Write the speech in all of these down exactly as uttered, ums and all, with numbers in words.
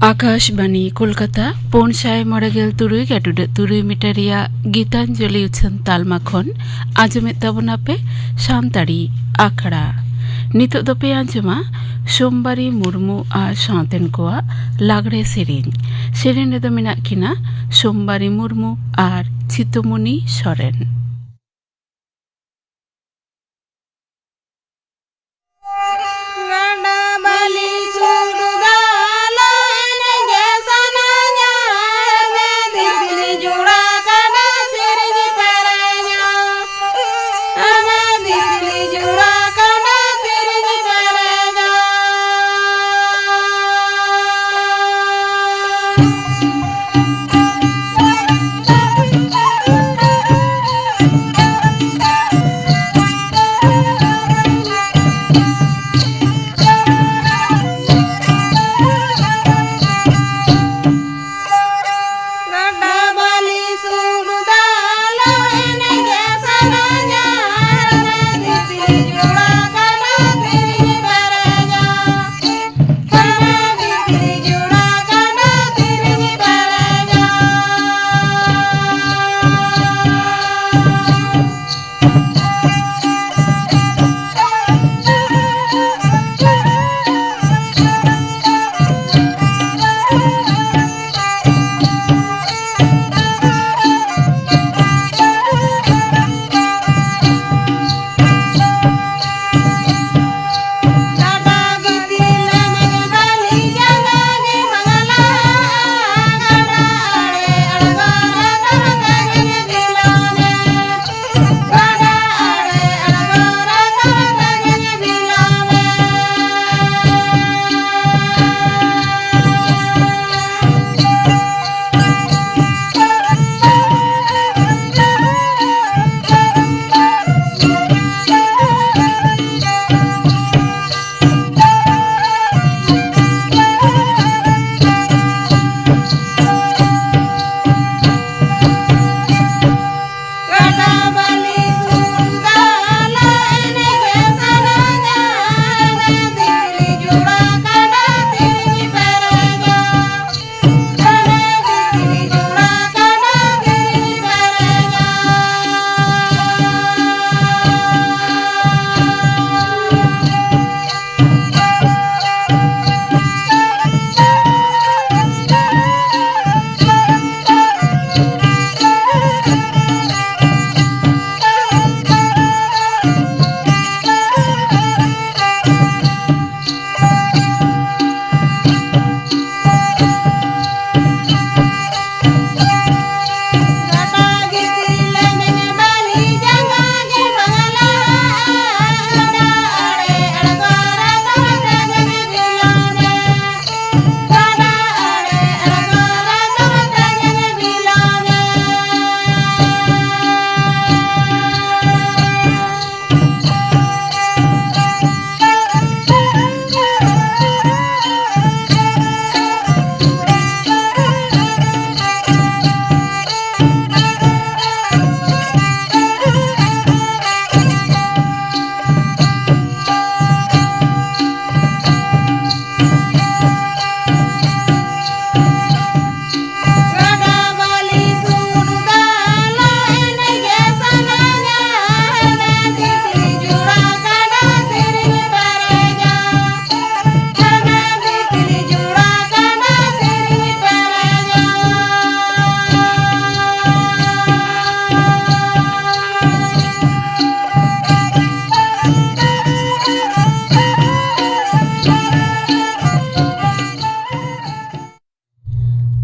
ᱟᱠᱟᱥᱵᱟᱱᱤ ᱠᱳᱞᱠᱟᱛᱟ, ᱯᱩᱱ ᱥᱟᱭ ᱢᱚᱬᱮ ᱜᱮᱞ ᱛᱩᱨᱩᱭ ᱜᱟᱹᱰᱩᱰᱟᱹᱜ ᱛᱩᱨᱩᱭ ᱢᱤᱴᱟᱨ ᱨᱮᱭᱟᱜ ᱜᱤᱛᱟᱧᱡᱚᱞᱤ ᱩᱪᱷᱟᱹᱱ ᱛᱟᱞᱢᱟ ᱠᱷᱚᱱ ᱟᱸᱡᱚᱢᱮᱫ ᱛᱟᱵᱚᱱᱟᱯᱮ ᱥᱟᱱᱛᱟᱲᱤ ᱟᱠᱷᱲᱟ᱾ ᱱᱤᱛᱚᱜ ᱫᱚᱯᱮ ᱟᱸᱡᱚᱢᱟ ᱥᱳᱢᱵᱟᱨᱤ ᱢᱩᱨᱢᱩ ᱟᱨ ᱥᱟᱶᱛᱮᱱ ᱠᱚᱣᱟᱜ ᱞᱟᱜᱽᱲᱮ ᱥᱮᱨᱮᱧ᱾ ᱥᱮᱨᱮᱧ ᱨᱮᱫᱚ ᱢᱮᱱᱟᱜ ᱠᱤᱱᱟ ᱥᱳᱢᱵᱟᱨᱤ ᱢᱩᱨᱢᱩ ᱟᱨ ᱪᱷᱤᱛᱩᱢᱩᱱᱤ ᱥᱚᱨᱮᱱ᱾ ᱜᱟᱰᱟ ᱵᱟᱹᱞᱤ ᱥᱩᱨ ᱫᱟᱞᱚ ᱮᱱᱮᱡ ᱥᱟᱱᱟᱧᱟ, ᱟᱢᱮ ᱫᱤᱫᱤ ᱡᱩᱲᱟ ᱠᱟᱰᱟ ᱥᱮᱨᱮᱧ ᱯᱮᱨᱮᱧᱟ, ᱟᱢᱮ ᱫᱤᱫᱤ ᱡᱩᱲᱟ ᱠᱟᱰᱟ ᱥᱮᱨᱮᱧ ᱯᱮᱨᱮᱧᱟ᱾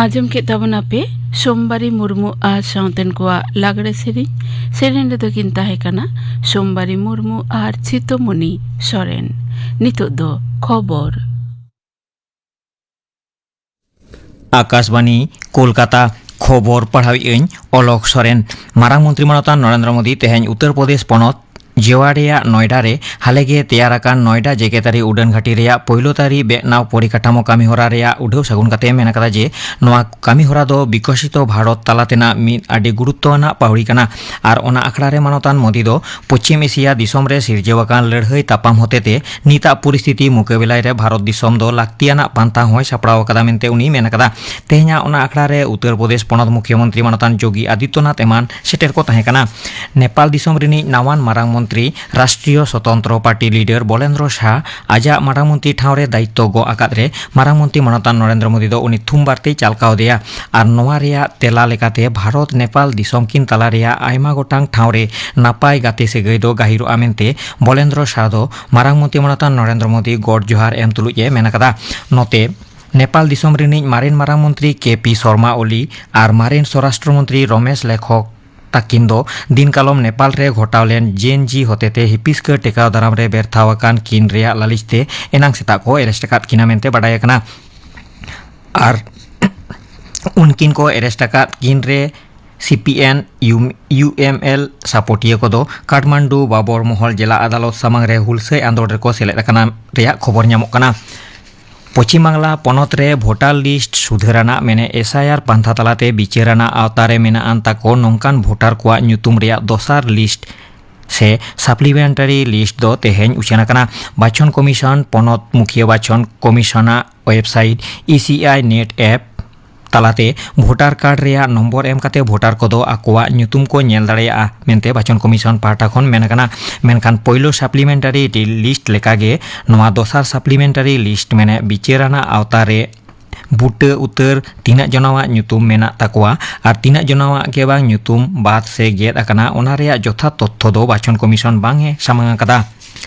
ᱟᱸᱡᱚᱢ ᱠᱮᱫ ᱛᱟᱵᱚᱱᱟᱯᱮ ᱥᱳᱢᱵᱟᱨᱤ ᱢᱩᱨᱢᱩ ᱟᱨ ᱥᱟᱶᱛᱮᱱ ᱠᱚᱣᱟᱜ ᱞᱟᱜᱽᱲᱮ ᱥᱮᱨᱮᱧ᱾ ᱥᱮᱨᱮᱧ ᱨᱮᱫᱚ ᱠᱤᱱ ᱛᱟᱦᱮᱸ ᱠᱟᱱᱟ ᱥᱳᱢᱵᱟᱨᱤ ᱢᱩᱨᱢᱩ ᱟᱨ ᱪᱷᱤᱛᱚᱢᱚᱱᱤ ᱥᱚᱨᱮᱱ᱾ ᱱᱤᱛᱚᱜ ᱫᱚ ᱠᱷᱚᱵᱚᱨ᱾ ᱟᱠᱟᱥᱵᱟᱱᱤ, ᱠᱳᱞᱠᱟᱛᱟ᱾ ᱠᱷᱚᱵᱚᱨ ᱯᱟᱲᱦᱟᱣᱮᱫ ᱟᱹᱧ ᱚᱞᱚᱠ ᱥᱚᱨᱮᱱ᱾ ᱢᱟᱨᱟᱝ ᱢᱚᱱᱛᱨᱤ ᱢᱟᱱᱚᱛᱟᱱ ᱱᱚᱨᱮᱱᱫᱨᱚ ᱢᱳᱫᱤ ᱛᱮᱦᱮᱧ ᱩᱛᱛᱚᱨ ᱯᱨᱚᱫᱮᱥ ᱯᱚᱱᱚᱛ ᱡᱮᱣᱟᱲᱤᱭᱟ ᱱᱚᱭᱰᱟ ᱨᱮ ᱦᱟᱞᱮᱜᱮ ᱛᱮᱭᱟᱨ ᱟᱠᱟᱱ ᱱᱚᱭᱰᱟ ᱡᱮᱜᱮᱛᱟᱹᱨᱤ ᱩᱰᱟᱹᱱ ᱜᱷᱟᱹᱴᱤ ᱨᱮᱭᱟᱜ ᱯᱳᱭᱞᱳ ᱛᱟᱹᱨᱤ ᱵᱮᱱᱟᱣ ᱯᱚᱨᱤᱠᱟᱴᱷᱟᱢᱳ ᱠᱟᱹᱢᱤᱦᱚᱨᱟ ᱨᱮᱭᱟᱜ ᱩᱰᱷᱟᱹᱣ ᱥᱟᱹᱜᱩᱱ ᱠᱟᱛᱮ ᱢᱮᱱ ᱟᱠᱟᱫᱟ ᱡᱮ, ᱱᱚᱣᱟ ᱠᱟᱹᱢᱤᱦᱚᱨᱟ ᱫᱚ ᱵᱤᱠᱚᱥᱤᱛᱚ ᱵᱷᱟᱨᱚᱛ ᱛᱟᱞᱟᱛᱮᱱᱟᱜ ᱢᱤᱫ ᱟᱹᱰᱤ ᱜᱩᱨᱩᱛᱛᱚ ᱟᱱᱟᱜ ᱯᱟᱹᱣᱲᱤ ᱠᱟᱱᱟ᱾ ᱟᱨ ᱚᱱᱟ ᱟᱠᱷᱲᱟ ᱨᱮ ᱢᱟᱱᱚᱛᱟᱱ ᱢᱳᱫᱤ ᱫᱚ ᱯᱚᱪᱷᱤᱢ ᱮᱥᱤᱭᱟ ᱫᱤᱥᱚᱢ ᱨᱮ ᱥᱤᱨᱡᱟᱹᱣ ᱟᱠᱟᱱ ᱞᱟᱹᱲᱦᱟᱹᱭ ᱛᱟᱯᱟᱢ ᱦᱚᱛᱮᱛᱮ ᱱᱤᱛᱟᱜ ᱯᱚᱨᱤᱥᱛᱷᱤᱛᱤ ᱢᱩᱠᱟᱹᱵᱮᱞᱟᱭ ᱨᱮ ᱵᱷᱟᱨᱚᱛ ᱫᱤᱥᱚᱢ ᱫᱚ ᱞᱟᱹᱠᱛᱤᱭᱟᱱᱟᱜ ᱯᱟᱱᱛᱷᱟ ᱦᱚᱸᱭ ᱥᱟᱯᱲᱟᱣ ᱟᱠᱟᱫᱟ ᱢᱮᱱᱛᱮ ᱩᱱᱤᱭ ᱢᱮᱱ ᱟᱠᱟᱫᱟ᱾ ᱛᱮᱦᱮᱧᱟᱜ ᱚᱱᱟ ᱟᱠᱷᱲᱟ ᱨᱮ ᱩᱛᱛᱚᱨ ᱯᱨᱚᱫᱮᱥ ᱯᱚᱱᱚᱛ ᱢᱩᱠᱷᱭᱟᱹ ᱢᱚᱱᱛᱨᱤ ᱢᱟᱱᱚᱛᱟᱱ ᱡᱳᱜᱤ ᱟᱫᱤᱛᱭᱚᱱᱟᱛᱷ ᱮᱢᱟᱱ ᱥᱮᱴᱮᱨ ᱠᱚ ᱛᱟᱦᱮᱸ ᱠᱟᱱᱟ᱾ ᱱᱮᱯᱟᱞ ᱫᱤᱥᱚᱢ ᱨᱤᱱᱤᱡ ᱱᱟᱣᱟᱱ ᱢᱟᱨᱟᱝ ᱢᱚᱱᱛᱨᱤ, ᱨᱟᱥᱴᱨᱤᱭᱚ ᱥᱚᱛᱚᱱᱛᱨᱚ ᱯᱟᱨᱴᱤ ᱞᱤᱰᱟᱨ ᱵᱚᱞᱮᱱᱫᱨᱚ ᱥᱟᱦ ᱟᱡᱟᱜ ᱢᱟᱨᱟᱝ ᱢᱚᱱᱛᱨᱤ ᱴᱷᱟᱶ ᱨᱮ ᱫᱟᱭᱤᱛᱛᱚ ᱜᱚᱜ ᱟᱠᱟᱫ ᱨᱮ ᱢᱟᱨᱟᱝ ᱢᱚᱱᱛᱨᱤ ᱢᱟᱱᱚᱛᱟᱱ ᱱᱚᱨᱮᱱᱫᱨᱚ ᱢᱳᱫᱤ ᱫᱚ ᱩᱱᱤ ᱛᱷᱩᱢ ᱵᱟᱨᱛᱮᱭ ᱪᱟᱞᱠᱟᱣ ᱟᱫᱮᱭᱟ᱾ ᱟᱨ ᱱᱚᱣᱟ ᱨᱮᱭᱟᱜ ᱛᱮᱞᱟ ᱞᱮᱠᱟᱛᱮ ᱵᱷᱟᱨᱚᱛ ᱱᱮᱯᱟᱞ ᱫᱤᱥᱚᱢ ᱠᱤᱱ ᱛᱟᱞᱟ ᱨᱮᱭᱟᱜ ᱟᱭᱢᱟ ᱜᱚᱴᱟᱝ ᱴᱷᱟᱶ ᱨᱮ ᱱᱟᱯᱟᱭ ᱜᱟᱛᱮ ᱥᱟᱹᱜᱟᱹᱭ ᱫᱚ ᱜᱟᱹᱦᱤᱨᱚᱜᱼᱟ ᱢᱮᱱᱛᱮ ᱵᱚᱞᱮᱱᱫᱨᱚ ᱥᱟᱦ ᱫᱚ ᱢᱟᱨᱟᱝ ᱢᱚᱱᱛᱨᱤ ᱢᱟᱱᱚᱛᱟᱱ ᱱᱚᱨᱮᱱᱫᱨᱚ ᱢᱳᱫᱤ ᱜᱚᱰ ᱡᱚᱦᱟᱨ ᱮᱢ ᱛᱩᱞᱩᱡ ᱮ ᱢᱮᱱ ᱟᱠᱟᱫᱟ᱾ ᱱᱚᱛᱮ, ᱱᱮᱯᱟᱞ ᱫᱤᱥᱚᱢ ᱨᱤᱱᱤᱡ ᱢᱟᱨᱮᱱ ᱢᱟᱨᱟᱝ ᱢᱚᱱᱛᱨᱤ ᱠᱮ ᱯᱤ ᱥᱚᱨᱢᱟ ᱳᱞᱤ ᱟᱨ ᱢᱟᱨᱮᱱ ᱥᱚᱨᱟᱥᱴᱨᱚ ᱢᱚᱱᱛᱨᱤ ᱨᱚᱢᱮᱥ ᱞᱮᱠᱷᱚᱠ ᱛᱟᱹᱠᱤᱱ ᱫᱚ ᱫᱤᱱ ᱠᱟᱞᱚᱢ ᱱᱮᱯᱟᱞ ᱨᱮ ᱜᱷᱚᱴᱟᱣ ᱞᱮᱱ ᱡᱮᱱ ᱡᱤ ᱦᱚᱛᱮᱛᱮ ᱦᱤᱯᱤᱥᱠᱟᱹ ᱴᱮᱠᱟᱣ ᱫᱟᱨᱟᱢ ᱨᱮ ᱵᱮᱨᱛᱷᱟᱣ ᱟᱠᱟᱱ ᱠᱤᱱ ᱨᱮᱭᱟᱜ ᱞᱟᱹᱞᱤᱥ ᱛᱮ ᱮᱱᱟᱝ ᱥᱮᱛᱟᱜ ᱠᱚ ᱮᱨᱮᱥᱴ ᱟᱠᱟᱫ ᱠᱤᱱᱟ ᱢᱮᱱᱛᱮ ᱵᱟᱰᱟᱭ ᱟᱠᱟᱱᱟ᱾ ᱟᱨ ᱩᱱᱠᱤᱱ ᱠᱚ ᱮᱨᱮᱥᱴ ᱟᱠᱟᱫ ᱠᱤᱱ ᱨᱮ C P N U M L ᱥᱟᱯᱚᱴᱤᱭᱟᱹ ᱠᱚᱫᱚ ᱠᱟᱴᱷᱢᱟᱱᱰᱩ ᱵᱟᱵᱚᱨ ᱢᱚᱦᱚᱞ ᱡᱮᱞᱟ ᱟᱫᱟᱞᱚᱛ ᱥᱟᱢᱟᱝ ᱨᱮ ᱦᱩᱞᱥᱟᱹᱭ ᱟᱸᱫᱳᱲ ᱨᱮᱠᱚ ᱥᱮᱞᱮᱫ ᱟᱠᱟᱱᱟ ᱨᱮᱭᱟᱜ ᱠᱷᱚᱵᱚᱨ ᱧᱟᱢᱚᱜ ᱠᱟᱱᱟ᱾ ᱯᱚᱪᱷᱤᱢ ᱵᱟᱝᱞᱟ ᱯᱚᱱᱚᱛ ᱨᱮ ᱵᱷᱳᱴᱟᱨ ᱞᱤᱥᱴ ᱥᱩᱫᱷᱟᱹᱨ ᱟᱱᱟᱜ ᱢᱮᱱᱮ ᱮᱥ ᱟᱭ ᱟᱨ ᱯᱟᱱᱛᱷᱟ ᱛᱟᱞᱟᱛᱮ ᱵᱤᱪᱟᱹᱨ ᱟᱱᱟᱜ ᱟᱣᱛᱟ ᱨᱮ ᱢᱮᱱᱟᱜ ᱟᱱ ᱛᱟᱠᱚ ᱱᱚᱝᱠᱟᱱ ᱵᱷᱳᱴᱟᱨ ᱠᱚᱣᱟᱜ ᱧᱩᱛᱩᱢ ᱨᱮᱭᱟᱜ ᱫᱚᱥᱟᱨ ᱞᱤᱥᱴ ᱥᱮ ᱥᱟᱯᱞᱤᱢᱮᱱᱴᱟᱨᱤ ᱞᱤᱥᱴ ᱫᱚ ᱛᱮᱦᱮᱧ ᱩᱪᱷᱟᱹᱱ ᱟᱠᱟᱱᱟ᱾ ᱵᱟᱪᱷᱚᱱ ᱠᱚᱢᱤᱥᱚᱱ ᱯᱚᱱᱚᱛ ᱢᱩᱠᱷᱤᱭᱟᱹ ᱵᱟᱪᱷᱚᱱ ᱠᱚᱢᱤᱥᱚᱱᱟᱜ ᱣᱮᱵᱥᱟᱭᱤᱴ ᱤ ᱥᱤ ᱟᱭ ᱱᱮᱴ ᱮᱯ ᱛᱟᱞᱟᱛᱮ ᱵᱷᱳᱴᱟᱨ ᱠᱟᱨᱰ ᱨᱮᱭᱟᱜ ᱱᱚᱢᱵᱚᱨ ᱮᱢ ᱠᱟᱛᱮ ᱵᱷᱳᱴᱟᱨ ᱠᱚᱫᱚ ᱟᱠᱚᱣᱟᱜ ᱧᱩᱛᱩᱢ ᱠᱚ ᱧᱮᱞ ᱫᱟᱲᱮᱭᱟᱜᱼᱟ ᱢᱮᱱᱛᱮ ᱵᱟᱪᱷᱚᱱ ᱠᱚᱢᱤᱥᱚᱱ ᱯᱟᱦᱴᱟ ᱠᱷᱚᱱ ᱢᱮᱱ ᱟᱠᱟᱱᱟ᱾ ᱢᱮᱱᱠᱷᱟᱱ ᱯᱳᱭᱞᱳ ᱥᱟᱯᱞᱤᱢᱮᱱᱴᱟᱨᱤ ᱞᱤᱥᱴ ᱞᱮᱠᱟᱜᱮ ᱱᱚᱣᱟ ᱫᱚᱥᱟᱨ ᱥᱟᱯᱞᱤᱢᱮᱱᱴᱟᱨᱤ ᱞᱤᱥᱴ ᱢᱮᱱᱮ ᱵᱤᱪᱟᱹᱨ ᱟᱱᱟᱜ ᱟᱣᱛᱟ ᱨᱮ ᱵᱩᱴᱟᱹ ᱩᱛᱟᱹᱨ ᱛᱤᱱᱟᱹᱜ ᱡᱚᱱᱟᱣᱟᱜ ᱧᱩᱛᱩᱢ ᱢᱮᱱᱟᱜ ᱛᱟᱠᱚᱣᱟ ᱟᱨ ᱛᱤᱱᱟᱹᱜ ᱡᱚᱱᱟᱣᱟᱜ ᱜᱮ ᱵᱟᱝ ᱧᱩᱛᱩᱢ ᱵᱟᱫ ᱥᱮ ᱜᱮᱫ ᱟᱠᱟᱱᱟ, ᱚᱱᱟ ᱨᱮᱭᱟᱜ ᱡᱚᱛᱷᱟᱛ ᱛᱚᱛᱛᱷᱚ ᱫᱚ ᱵᱟᱪᱷᱚᱱ ᱠᱚᱢᱤᱥᱚᱱ ᱵᱟᱝ ᱮ ᱥᱟᱢᱟᱝ ᱟᱠᱟᱫᱟ᱾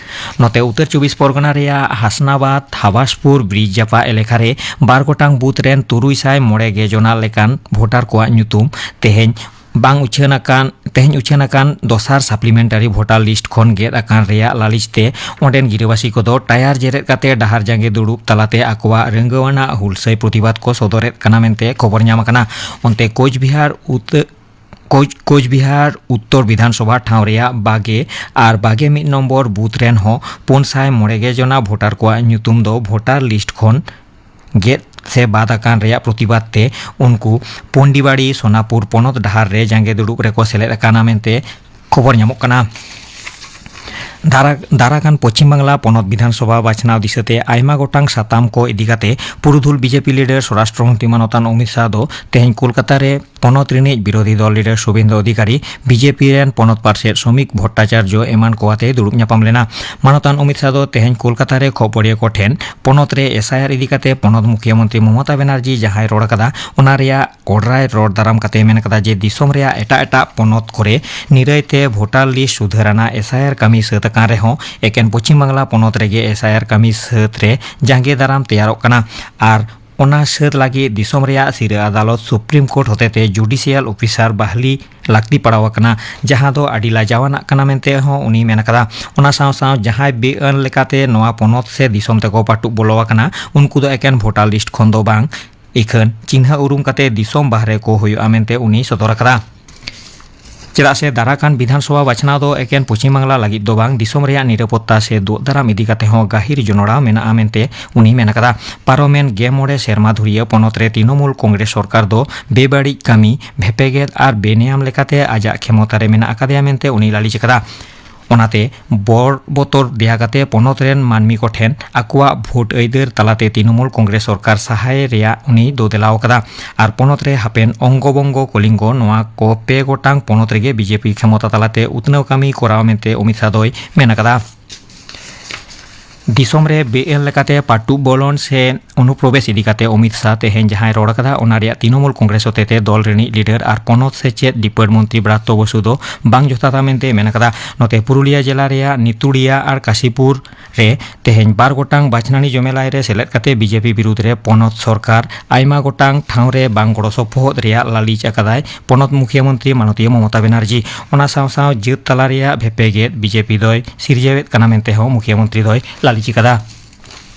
ᱱᱚᱛᱮ ᱩᱛᱛᱚᱨ ᱪᱚᱵᱵᱤᱥ ᱯᱚᱨᱜᱚᱱᱟ ᱨᱮᱭᱟᱜ ᱦᱟᱥᱱᱟᱵᱟᱫᱽ ᱦᱟᱵᱟᱥᱯᱩᱨ ᱵᱨᱤᱡᱽ ᱡᱟᱯᱟᱜ ᱮᱞᱮᱠᱟ ᱨᱮ ᱵᱟᱨ ᱜᱚᱴᱟᱝ ᱵᱩᱛᱷ ᱨᱮᱱ ᱛᱩᱨᱩᱭ ᱥᱟᱭ ᱢᱚᱬᱮ ᱜᱮ ᱡᱚᱱᱟ ᱞᱮᱠᱟᱱ ᱵᱷᱳᱴᱟᱨ ᱠᱚᱣᱟᱜ ᱧᱩᱛᱩᱢ ᱛᱮᱦᱮᱧ ᱵᱟᱝ ᱩᱪᱷᱟᱹᱱ ᱟᱠᱟᱱ ᱛᱮᱦᱮᱧ ᱩᱪᱷᱟᱹᱱ ᱟᱠᱟᱱ ᱫᱚᱥᱟᱨ ᱥᱟᱯᱞᱤᱢᱮᱱᱴᱟᱨᱤ ᱵᱷᱳᱴᱟᱨ ᱞᱤᱥᱴ ᱠᱷᱚᱱ ᱜᱮᱫ ᱟᱠᱟᱱ ᱨᱮᱭᱟᱜ ᱞᱟᱹᱞᱤᱥ ᱛᱮ ᱚᱸᱰᱮᱱ ᱜᱤᱨᱟᱹᱵᱟᱹᱥᱤ ᱠᱚᱫᱚ ᱴᱟᱭᱟᱨ ᱡᱮᱨᱮᱫ ᱠᱟᱛᱮ ᱰᱟᱦᱟᱨ ᱡᱟᱸᱜᱮ ᱫᱩᱲᱩᱵ ᱛᱟᱞᱟᱛᱮ ᱟᱠᱚᱣᱟᱜ ᱨᱟᱹᱝᱜᱟᱹᱣᱟᱱᱟᱜ ᱦᱩᱞᱥᱟᱹᱭ ᱯᱨᱚᱛᱤᱵᱟᱫ ᱠᱚ ᱥᱚᱫᱚᱨᱮᱫ ᱠᱟᱱᱟ ᱢᱮᱱᱛᱮ ᱠᱷᱚᱵᱚᱨ ᱧᱟᱢ ᱟᱠᱟᱱᱟ᱾ ᱚᱱᱛᱮ ᱠᱳᱪᱵᱤᱦᱟᱨ ᱩᱛᱟᱹ ᱠᱳᱪ ᱠᱳᱪᱵᱤᱦᱟᱨ ᱩᱛᱛᱚᱨ ᱵᱤᱫᱷᱟᱱᱥᱚᱵᱷᱟ ᱴᱷᱟᱶ ᱨᱮᱭᱟᱜ ᱵᱟᱜᱮ ᱟᱨ ᱵᱟᱜᱮ ᱢᱤᱫ ᱱᱚᱢᱵᱚᱨ ᱵᱩᱛᱷ ᱨᱮᱱ ᱦᱚᱸ ᱯᱩᱱ ᱥᱟᱭ ᱢᱚᱬᱮ ᱜᱮ ᱡᱚᱱᱟ ᱵᱷᱳᱴᱟᱨ ᱠᱚᱣᱟᱜ ᱧᱩᱛᱩᱢ ᱫᱚ ᱵᱷᱳᱴᱟᱨ ᱞᱤᱥᱴ ᱠᱷᱚᱱ ᱜᱮᱫ ᱥᱮ ᱵᱟᱫ ᱟᱠᱟᱱ ᱨᱮᱭᱟᱜ ᱯᱨᱚᱛᱤᱵᱟᱫ ᱛᱮ ᱩᱱᱠᱩ ᱯᱚᱱᱰᱤᱵᱟᱲᱤ ᱥᱳᱱᱟᱯᱩᱨ ᱯᱚᱱᱚᱛ ᱰᱟᱦᱟᱨ ᱨᱮ ᱡᱟᱸᱜᱮ ᱫᱩᱲᱩᱵ ᱨᱮᱠᱚ ᱥᱮᱞᱮᱫ ᱟᱠᱟᱱᱟ ᱢᱮᱱᱛᱮ ᱠᱷᱚᱵᱚᱨ ᱧᱟᱢᱚᱜ ᱠᱟᱱᱟ᱾ ᱫᱟᱨᱟ-, ᱫᱟᱨᱟ ᱠᱟᱱ ᱯᱚᱪᱷᱤᱢ ᱵᱟᱝᱞᱟ ᱯᱚᱱᱚᱛ ᱵᱤᱫᱷᱟᱱ ᱥᱚᱵᱷᱟ ᱵᱟᱪᱷᱱᱟᱣ ᱫᱤᱥᱟᱹᱛᱮ ᱟᱭᱢᱟ ᱜᱚᱴᱟᱝ ᱥᱟᱛᱟᱢ ᱠᱚ ᱤᱫᱤ ᱠᱟᱛᱮ ᱯᱩᱨᱩᱫᱷᱩᱞ ᱵᱤᱡᱮᱯᱤ ᱞᱤᱰᱟᱨ ᱥᱚᱨᱟᱥᱴᱨᱚ ᱢᱚᱱᱛᱨᱤ ᱢᱟᱱᱚᱛᱟᱱ ᱚᱢᱤᱛ ᱥᱟᱦ ᱫᱚ ᱛᱮᱦᱮᱧ ᱠᱳᱞᱠᱟᱛᱟ ᱨᱮ ᱯᱚᱱᱚᱛ ᱨᱤᱱᱤᱡ ᱵᱤᱨᱳᱫᱷᱤ ᱫᱚᱞ ᱞᱤᱰᱟᱨ ᱥᱩᱵᱷᱮᱱᱫᱩ ᱚᱫᱷᱤᱠᱟᱨᱤ, ᱵᱤᱡᱮᱯᱤ ᱨᱮᱱ ᱯᱚᱱᱚᱛ ᱯᱟᱨᱥᱮᱛ ᱥᱚᱢᱤᱠ ᱵᱷᱚᱴᱴᱟᱪᱟᱨᱡᱚ ᱮᱢᱟᱱ ᱠᱚ ᱟᱛᱮ ᱫᱩᱲᱩᱵ ᱧᱟᱯᱟᱢ ᱞᱮᱱᱟ᱾ ᱢᱟᱱᱚᱛᱟᱱ ᱚᱢᱤᱛ ᱥᱟᱦ ᱫᱚ ᱛᱮᱦᱮᱧ ᱠᱳᱞᱠᱟᱛᱟ ᱨᱮ ᱠᱷᱚᱵᱚᱨᱤᱭᱟᱹ ᱠᱚ ᱴᱷᱮᱱ ᱯᱚᱱᱚᱛ ᱨᱮ ᱮᱥ ᱟᱭ ᱟᱨ ᱤᱫᱤ ᱠᱟᱛᱮ ᱯᱚᱱᱚᱛ ᱢᱩᱠᱷᱤᱭᱟᱹ ᱢᱚᱱᱛᱨᱤ ᱢᱚᱢᱚᱛᱟ ᱵᱮᱱᱟᱨᱡᱤ ᱡᱟᱦᱟᱸᱭ ᱨᱚᱲ ᱟᱠᱟᱫᱟ, ᱚᱱᱟ ᱨᱮᱭᱟᱜ ᱠᱚᱰᱨᱟᱭ ᱨᱚᱲ ᱫᱟᱨᱟᱢ ᱠᱟᱛᱮ ᱢᱮᱱ ᱟᱠᱟᱫᱟ ᱡᱮ ᱫᱤᱥᱚᱢ ᱨᱮᱭᱟᱜ ᱮᱴᱟᱜ ᱮᱴᱟᱜ ᱯᱚᱱᱚᱛ ᱠᱚᱨᱮ ᱱᱤᱨᱟᱹᱭ ᱛᱮ ᱵᱷᱳᱴᱟᱨ ᱞᱤᱥᱴ ᱥᱩᱫᱷᱟᱹᱨ ᱟᱱᱟᱜ ᱮᱥ ᱟᱭ ᱟᱨ ᱠᱟᱹᱢᱤ ᱥᱟᱹᱛ ᱟᱠᱟᱱ ᱨᱮᱦᱚᱸ ᱮᱠᱮᱱ ᱯᱚᱪᱷᱤᱢ ᱵᱟᱝᱞᱟ ᱯᱚᱱᱚᱛ ᱨᱮᱜᱮ ᱮᱥ ᱟᱭ ᱟᱨ ᱠᱟᱹᱢᱤ ᱥᱟᱹᱛ ᱨᱮ ᱡᱟᱸᱜᱮ ᱫᱟᱨᱟᱢ ᱛᱮᱭᱟᱨᱚᱜ ᱠᱟᱱᱟ᱾ ᱟᱨ ᱚᱱᱟ ᱥᱟᱹᱛ ᱞᱟᱹᱜᱤᱫ ᱫᱤᱥᱚᱢ ᱨᱮᱭᱟᱜ ᱥᱤᱨᱟᱹ ᱟᱫᱟᱞᱚᱛ ᱥᱩᱯᱨᱤᱢ ᱠᱳᱨᱴ ᱦᱚᱛᱮᱛᱮ ᱡᱩᱰᱤᱥᱤᱭᱟᱞ ᱚᱯᱷᱤᱥᱟᱨ ᱵᱟᱦᱞᱤ ᱞᱟᱹᱠᱛᱤ ᱯᱟᱲᱟᱣ ᱟᱠᱟᱱᱟ, ᱡᱟᱦᱟᱸ ᱫᱚ ᱟᱹᱰᱤ ᱞᱟᱡᱟᱣᱟᱱᱟᱜ ᱠᱟᱱᱟ ᱢᱮᱱᱛᱮ ᱦᱚᱸ ᱩᱱᱤᱭ ᱢᱮᱱ ᱟᱠᱟᱫᱟ᱾ ᱚᱱᱟ ᱥᱟᱶ ᱥᱟᱶ ᱡᱟᱦᱟᱸᱭ ᱵᱮᱼᱟᱹᱱ ᱞᱮᱠᱟᱛᱮ ᱱᱚᱣᱟ ᱯᱚᱱᱚᱛ ᱥᱮ ᱫᱤᱥᱚᱢ ᱛᱮᱠᱚ ᱯᱟᱹᱴᱩᱵ ᱵᱚᱞᱚ ᱟᱠᱟᱱᱟ, ᱩᱱᱠᱩ ᱫᱚ ᱮᱠᱮᱱ ᱵᱷᱳᱴᱟᱨ ᱞᱤᱥᱴ ᱠᱷᱚᱱ ᱫᱚ ᱵᱟᱝ, ᱤᱠᱷᱟᱹᱱ ᱪᱤᱱᱦᱟᱹ ᱩᱨᱩᱢ ᱠᱟᱛᱮ ᱫᱤᱥᱚᱢ ᱵᱟᱦᱨᱮ ᱠᱚ ᱦᱩᱭᱩᱜᱼᱟ ᱢᱮᱱᱛᱮ ᱩᱱᱤᱭ ᱥᱚᱫᱚᱨ ᱟᱠᱟᱫᱟ᱾ ᱪᱮᱫᱟᱜ ᱥᱮ ᱫᱟᱨᱟ ᱠᱟᱱ ᱵᱤᱫᱷᱟᱱ ᱥᱚᱵᱷᱟ ᱵᱟᱪᱷᱱᱟᱣ ᱫᱚ ᱮᱠᱮᱱ ᱯᱚᱪᱷᱤᱢ ᱵᱟᱝᱞᱟ ᱞᱟᱹᱜᱤᱫ ᱫᱚ ᱵᱟᱝ, ᱫᱤᱥᱚᱢ ᱨᱮᱭᱟᱜ ᱱᱤᱨᱟᱯᱚᱛᱛᱟ ᱥᱮ ᱫᱩᱜ ᱫᱟᱨᱟᱢ ᱤᱫᱤ ᱠᱟᱛᱮ ᱦᱚᱸ ᱜᱟᱹᱦᱤᱨ ᱡᱚᱱᱚᱲᱟᱣ ᱢᱮᱱᱟᱜᱼᱟ ᱢᱮᱱᱛᱮ ᱩᱱᱤᱭ ᱢᱮᱱ ᱟᱠᱟᱫᱟ᱾ ᱯᱟᱨᱚᱢᱮᱱ ᱜᱮ ᱢᱚᱬᱮ ᱥᱮᱨᱢᱟ ᱫᱷᱩᱨᱤᱭᱟᱹ ᱯᱚᱱᱚᱛ ᱨᱮ ᱛᱨᱤᱱᱚᱢᱩᱞ ᱠᱚᱝᱜᱨᱮᱥ ᱥᱚᱨᱠᱟᱨ ᱫᱚ ᱵᱮᱵᱟᱹᱲᱤᱡ ᱠᱟᱹᱢᱤ, ᱵᱷᱮᱯᱮᱜᱮᱫ ᱟᱨ ᱵᱮᱱᱮᱭᱟᱢ ᱞᱮᱠᱟᱛᱮ ᱟᱡᱟᱜ ᱠᱷᱮᱢᱚᱛᱟ ᱨᱮ ᱢᱮᱱᱟᱜ ᱟᱠᱟᱫᱮᱭᱟ ᱢᱮᱱᱛᱮ ᱩᱱᱤᱭ ᱞᱟᱹᱞᱤᱥ ᱟᱠᱟᱫᱟ᱾ ᱚᱱᱟᱛᱮ ᱵᱚᱲ ᱵᱚᱛᱚᱨ ᱫᱮᱭᱟ ᱠᱟᱛᱮ ᱯᱚᱱᱚᱛ ᱨᱮᱱ ᱢᱟᱹᱱᱢᱤ ᱠᱚᱴᱷᱮᱱ ᱟᱠᱚᱣᱟᱜ ᱵᱷᱳᱴ ᱟᱹᱭᱫᱟᱹᱨ ᱛᱟᱞᱟᱛᱮ ᱛᱨᱤᱱᱚᱢᱩᱞ ᱠᱚᱝᱜᱨᱮᱥ ᱥᱚᱨᱠᱟᱨ ᱥᱟᱦᱟᱭ ᱨᱮᱭᱟᱜ ᱩᱱᱤ ᱫᱚ ᱫᱮᱞᱟᱣ ᱟᱠᱟᱫᱟ᱾ ᱟᱨ ᱯᱚᱱᱚᱛ ᱨᱮ ᱦᱟᱯᱮᱱ ᱚᱝᱜᱚ ᱵᱚᱝᱜᱚ ᱠᱚᱞᱤᱝᱜᱚ ᱱᱚᱣᱟ ᱠᱚ ᱯᱮ ᱜᱚᱴᱟᱝ ᱯᱚᱱᱚᱛ ᱨᱮᱜᱮ ᱵᱤᱡᱮᱯᱤ ᱠᱷᱮᱢᱚᱛᱟ ᱛᱟᱞᱟᱛᱮ ᱩᱛᱱᱟᱹᱣ ᱠᱟᱹᱢᱤ ᱠᱚᱨᱟᱣ ᱢᱮᱱᱛᱮ ᱚᱢᱤᱛ ᱥᱟᱦ ᱫᱚᱭ ᱢᱮᱱ ᱟᱠᱟᱫᱟ᱾ ᱫᱤᱥᱚᱢ ᱨᱮ ᱵᱮᱼᱟᱹᱱ ᱞᱮᱠᱟᱛᱮ ᱯᱟᱹᱴᱩᱵ ᱵᱚᱞᱚᱱ ᱥᱮ ᱚᱱᱩᱯᱨᱚᱵᱮᱥ ᱤᱫᱤ ᱠᱟᱛᱮ ᱚᱢᱤᱛ ᱥᱟᱦ ᱛᱮᱦᱮᱧ ᱡᱟᱦᱟᱸᱭ ᱨᱚᱲ ᱟᱠᱟᱫᱟ, ᱚᱱᱟ ᱨᱮᱭᱟᱜ ᱛᱨᱤᱱᱚᱢᱩᱞ ᱠᱚᱝᱜᱨᱮᱥ ᱦᱚᱛᱮᱛᱮ ᱫᱚᱞ ᱨᱤᱱᱤᱡ ᱞᱤᱰᱟᱨ ᱟᱨ ᱯᱚᱱᱚᱛ ᱥᱮᱪᱮᱫ ᱰᱤᱯᱟᱨᱴ ᱢᱚᱱᱛᱨᱤ ᱵᱨᱟᱛᱛᱚ ᱵᱚᱥᱩ ᱫᱚ ᱵᱟᱝ ᱡᱚᱛᱷᱟᱛᱟ ᱢᱮᱱᱛᱮ ᱢᱮᱱ ᱟᱠᱟᱫᱟ᱾ ᱱᱚᱛᱮ ᱯᱩᱨᱩᱞᱤᱭᱟᱹ ᱡᱮᱞᱟ ᱨᱮᱭᱟᱜ ᱱᱤᱛᱩᱲᱤᱭᱟ ᱟᱨ ᱠᱟᱥᱤᱯᱩᱨ ᱨᱮ ᱛᱮᱦᱮᱧ ᱵᱟᱨ ᱜᱚᱴᱟᱝ ᱵᱟᱪᱷᱱᱟᱱᱤ ᱡᱚᱢᱮᱞᱟᱭ ᱨᱮ ᱥᱮᱞᱮᱫ ᱠᱟᱛᱮ ᱵᱤᱡᱮᱯᱤ ᱵᱤᱨᱩᱫᱽ ᱨᱮ ᱯᱚᱱᱚᱛ ᱥᱚᱨᱠᱟᱨ ᱟᱭᱢᱟ ᱜᱚᱴᱟᱝ ᱴᱷᱟᱶ ᱨᱮ ᱵᱟᱝ ᱜᱚᱲᱚ ᱥᱚᱯᱚᱦᱚᱫ ᱨᱮᱭᱟᱜ ᱞᱟᱹᱞᱤᱥ ᱟᱠᱟᱫᱟᱭ ᱯᱚᱱᱚᱛ ᱢᱩᱠᱷᱤᱭᱟᱹ ᱢᱚᱱᱛᱨᱤ ᱢᱟᱱᱚᱛᱤᱭᱟᱹ ᱢᱚᱢᱚᱛᱟ ᱵᱮᱱᱟᱨᱡᱤ᱾ ᱚᱱᱟ ᱥᱟᱶ ᱥᱟᱶ ᱡᱟᱹᱛ ᱛᱟᱞᱟ ᱨᱮᱭᱟᱜ ᱵᱷᱮᱯᱮᱜᱮᱫ ᱵᱤᱡᱮᱯᱤ ᱫᱚᱭ ᱥᱤᱨᱡᱟᱹᱣᱮᱫ ᱠᱟᱱᱟ ᱢᱮᱱᱛᱮ ᱦᱚᱸ ᱢᱩᱠᱷᱤᱭᱟᱹ ᱢᱚᱱᱛᱨᱤ ᱫᱚᱭ ᱞᱟᱹᱞᱤᱥ ᱟᱠᱟᱫᱟ᱾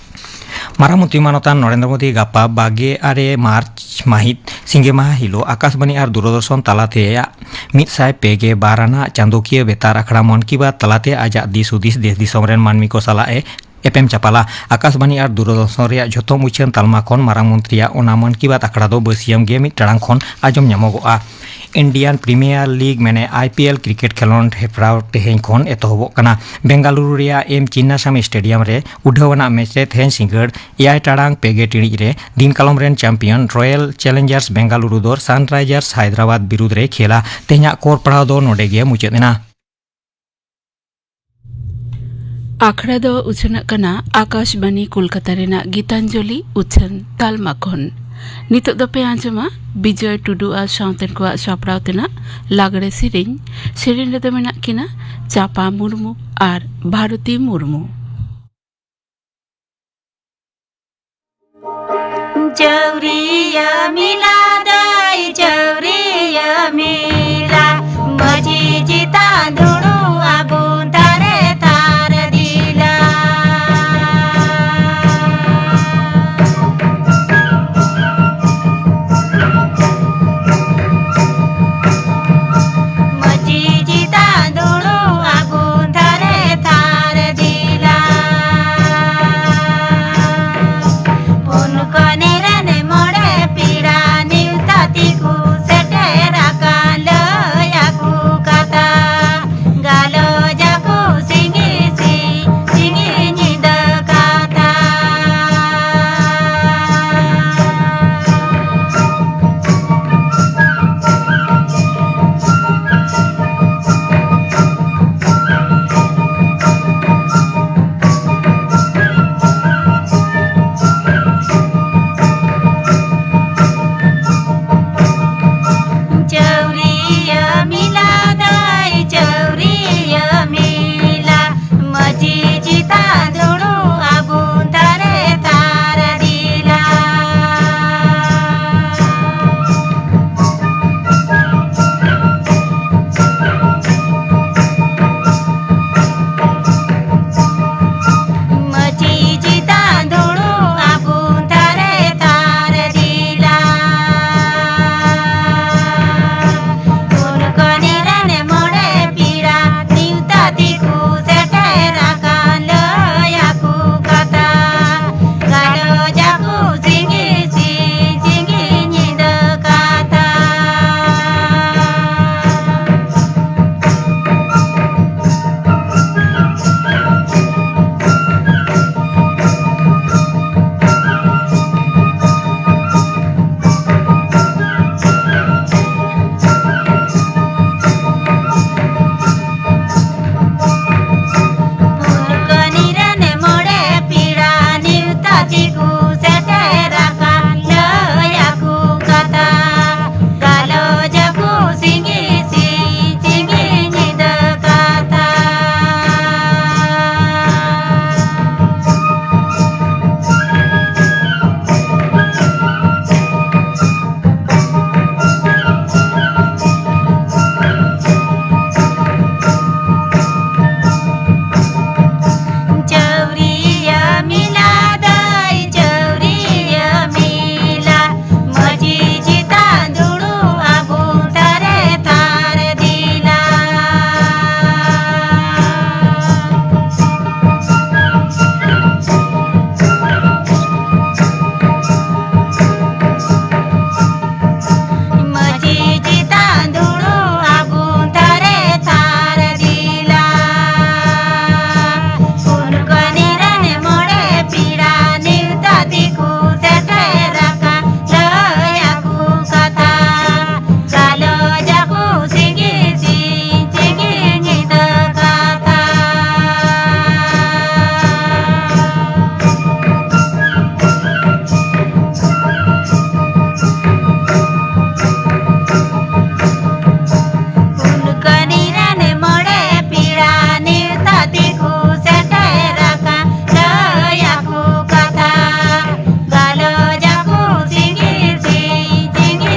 ᱢᱟᱨᱟᱝ ᱢᱚᱱᱛᱨᱤ ᱢᱟᱱᱚᱛᱟᱱ ᱱᱚᱨᱮᱱᱫᱨᱚ ᱢᱳᱫᱤ ᱜᱟᱯᱟ ᱵᱟᱜᱮ ᱟᱨᱮ ᱢᱟᱨᱪ ᱢᱟᱹᱦᱤᱛ ᱥᱤᱸᱜᱮ ᱢᱟᱦᱟ ᱦᱤᱞᱳᱜ ᱟᱠᱟᱥᱵᱟᱱᱤ ᱟᱨ ᱫᱩᱨᱚᱫᱚᱨᱥᱚᱱ ᱛᱟᱞᱟᱛᱮ ᱢᱤᱫ ᱥᱟᱭ ᱯᱮ ᱜᱮ ᱵᱟᱨ ᱟᱱᱟᱜ ᱪᱟᱸᱫᱳᱠᱤᱭᱟᱹ ᱵᱮᱛᱟᱨ ᱟᱠᱷᱲᱟ ᱢᱚᱱ ᱠᱤ ᱵᱟᱛ ᱛᱟᱞᱟᱛᱮ ᱟᱡᱟᱜ ᱫᱤᱥ ᱦᱩᱫᱤᱥ ᱫᱮᱥ ᱫᱤᱥᱚᱢ ᱨᱮᱱ ᱢᱟᱹᱱᱢᱤ ᱠᱚ ᱥᱟᱞᱟᱜ ᱮ ᱮᱯᱮᱢ ᱪᱟᱯᱟᱞᱟ᱾ ᱟᱠᱟᱥᱵᱟᱱᱤ ᱟᱨ ᱫᱩᱨᱚᱫᱚᱨᱥᱚᱱ ᱨᱮᱭᱟᱜ ᱡᱷᱚᱛᱚ ᱢᱩᱪᱟᱹᱫ ᱛᱟᱞᱢᱟ ᱠᱷᱚᱱ ᱢᱟᱨᱟᱝ ᱢᱚᱱᱛᱨᱤᱭᱟᱜ ᱚᱱᱟ ᱢᱚᱱ ᱠᱤ ᱵᱟᱛ ᱟᱠᱷᱲᱟ ᱫᱚ ᱵᱟᱹᱥᱤᱭᱟᱹᱢ ᱜᱮ ᱢᱤᱫ ᱴᱟᱲᱟᱝ ᱠᱷᱚᱱ ᱟᱸᱡᱚᱢ ᱧᱟᱢᱚᱜᱚᱜᱼᱟ᱾ ᱤᱱᱰᱤᱭᱟᱱ ᱯᱨᱤᱢᱤᱭᱟᱨ ᱞᱤᱜᱽ ᱢᱮᱱᱮ ᱟᱭ ᱯᱤ ᱮᱞ ᱠᱨᱤᱠᱮᱴ ᱠᱷᱮᱞᱳᱸᱰ ᱦᱮᱯᱨᱟᱣ ᱛᱮᱦᱮᱧ ᱠᱷᱚᱱ ᱮᱛᱚᱦᱚᱵᱚᱜ ᱠᱟᱱᱟ᱾ ᱵᱮᱝᱜᱟᱞᱩᱨᱩ ᱨᱮᱭᱟᱜ ᱮᱢ ᱪᱤᱱᱱᱟᱥᱟᱢᱤ ᱥᱴᱮᱰᱤᱭᱟᱢ ᱨᱮ ᱩᱰᱷᱟᱹᱣ ᱟᱱᱟᱜ ᱢᱮᱪ ᱨᱮ ᱛᱮᱦᱮᱧ ᱥᱤᱸᱜᱟᱹᱲ ᱮᱭᱟᱭ ᱴᱟᱲᱟᱝ ᱯᱮ ᱜᱮ ᱴᱤᱬᱤᱡ ᱨᱮ ᱫᱤᱱ ᱠᱟᱞᱚᱢ ᱨᱮᱱ ᱪᱟᱢᱯᱤᱭᱚᱱ ᱨᱚᱭᱮᱞ ᱪᱮᱞᱮᱧᱡᱟᱨᱥ ᱵᱮᱝᱜᱟᱞᱩᱨᱩ ᱫᱚ ᱥᱟᱱᱨᱟᱭᱡᱟᱨᱥ ᱦᱟᱭᱫᱨᱟᱵᱟᱫᱽ ᱵᱤᱨᱩᱫᱽ ᱨᱮ ᱠᱷᱮᱞᱟ᱾ ᱛᱮᱦᱮᱧᱟᱜ ᱠᱚᱨ ᱯᱟᱲᱦᱟᱣ ᱫᱚ ᱱᱚᱰᱮ ᱜᱮ ᱢᱩᱪᱟᱹᱫ ᱮᱱᱟ᱾ ᱟᱠᱷᱲᱟ ᱫᱚ ᱩᱪᱷᱟᱹᱱᱚᱜ ᱠᱟᱱᱟ ᱟᱠᱟᱥᱵᱟᱱᱤ ᱠᱳᱞᱠᱟᱛᱟ ᱨᱮᱱᱟᱜ ᱜᱤᱛᱟᱧᱡᱚᱞᱤ ᱩᱪᱷᱟᱹᱱ ᱛᱟᱞᱢᱟ ᱠᱷᱚᱱ᱾ ᱱᱤᱛᱚᱜ ᱫᱚᱯᱮ ᱟᱸᱡᱚᱢᱟ ᱵᱤᱡᱚᱭ ᱴᱩᱰᱩ ᱟᱨ ᱥᱟᱶᱛᱮᱱ ᱠᱚᱣᱟᱜ ᱥᱟᱯᱲᱟᱣ ᱛᱮᱱᱟᱜ ᱞᱟᱜᱽᱲᱮ ᱥᱮᱨᱮᱧ᱾ ᱥᱮᱨᱮᱧ ᱨᱮᱫᱚ ᱢᱮᱱᱟᱜ ᱠᱤᱱᱟ ᱪᱟᱯᱟ ᱢᱩᱨᱢᱩ ᱟᱨ ᱵᱷᱟᱨᱚᱛᱤ ᱢᱩᱨᱢᱩ᱾ ᱪᱟᱹᱣᱨᱤᱭᱟᱹ ᱢᱮᱞᱟ ᱫᱟᱹᱭ, ᱪᱟᱹᱣᱨᱤᱭᱟᱹ ᱢᱮᱞᱟ, ᱢᱟᱹᱡᱷᱤ ᱪᱮᱛᱟᱱ ᱫᱩᱲᱩᱵ ᱟᱹᱜᱩ ᱛᱟᱨᱮ ᱛᱟᱨ ᱫᱤᱞᱟ᱾ ᱢᱟᱹᱡᱷᱤ ᱪᱮᱛᱟᱱ ᱫᱩᱲᱩᱵ ᱟᱹᱜᱩ ᱛᱟᱨᱮ ᱛᱟᱨ ᱫᱤᱞᱟ᱾ ᱯᱩᱱ ᱠᱚ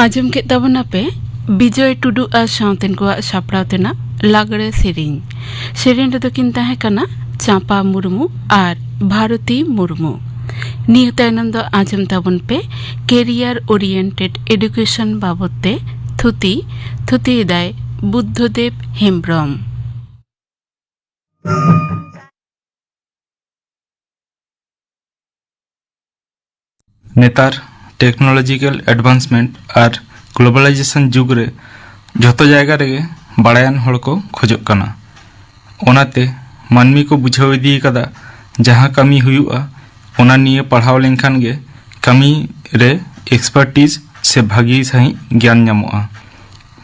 ᱟᱸᱡᱚᱢ ᱠᱮᱫ ᱛᱟᱵᱚᱱᱟᱯᱮ ᱵᱤᱡᱚᱭ ᱴᱩᱰᱩ ᱟᱨ ᱥᱟᱶᱛᱮᱱ ᱠᱚᱣᱟᱜ ᱥᱟᱯᱲᱟᱣ ᱛᱮᱱᱟᱜ ᱞᱟᱜᱽᱲᱮ ᱥᱮᱨᱮᱧ᱾ ᱥᱮᱨᱮᱧ ᱨᱮᱫᱚ ᱠᱤᱱ ᱛᱟᱦᱮᱸ ᱠᱟᱱᱟ ᱪᱟᱸᱯᱟ ᱢᱩᱨᱢᱩ ᱟᱨ ᱵᱷᱟᱨᱚᱛᱤ ᱢᱩᱨᱢᱩ᱾ ᱱᱤᱭᱟᱹ ᱛᱟᱭᱱᱚᱢ ᱫᱚ ᱟᱸᱡᱚᱢ ᱛᱟᱵᱚᱱ ᱯᱮ career oriented education ᱵᱟᱵᱚᱛ ᱛᱮ ᱛᱷᱩᱛᱤ᱾ ᱛᱷᱩᱛᱤᱭᱮᱫᱟᱭ ᱵᱩᱫᱽᱫᱷᱚᱫᱮᱵ ᱦᱮᱢᱵᱽᱨᱚᱢ᱾ ᱱᱮᱛᱟᱨ technological advancement ᱟᱨ globalization ᱡᱩᱜᱽ ᱨᱮ ᱡᱷᱚᱛᱚ ᱡᱟᱭᱜᱟ ᱨᱮᱜᱮ ᱵᱟᱲᱟᱭᱟᱱ ᱦᱚᱲ ᱠᱚ ᱠᱷᱚᱡᱚᱜ ᱠᱟᱱᱟ᱾ ᱚᱱᱟᱛᱮ ᱢᱟᱹᱱᱢᱤ ᱠᱚ ᱵᱩᱡᱷᱟᱹᱣ ᱤᱫᱤ ᱟᱠᱟᱫᱟ, ᱡᱟᱦᱟᱸ ᱠᱟᱹᱢᱤ ᱦᱩᱭᱩᱜᱼᱟ, ᱚᱱᱟ ᱱᱤᱭᱮ ᱯᱟᱲᱦᱟᱣ ᱞᱮᱱᱠᱷᱟᱱ ᱜᱮ ᱠᱟᱹᱢᱤ ᱨᱮ expertise ᱥᱮ ᱵᱷᱟᱹᱜᱤ ᱥᱟᱺᱦᱤᱡ ᱜᱮᱭᱟᱱ ᱧᱟᱢᱚᱜᱼᱟ᱾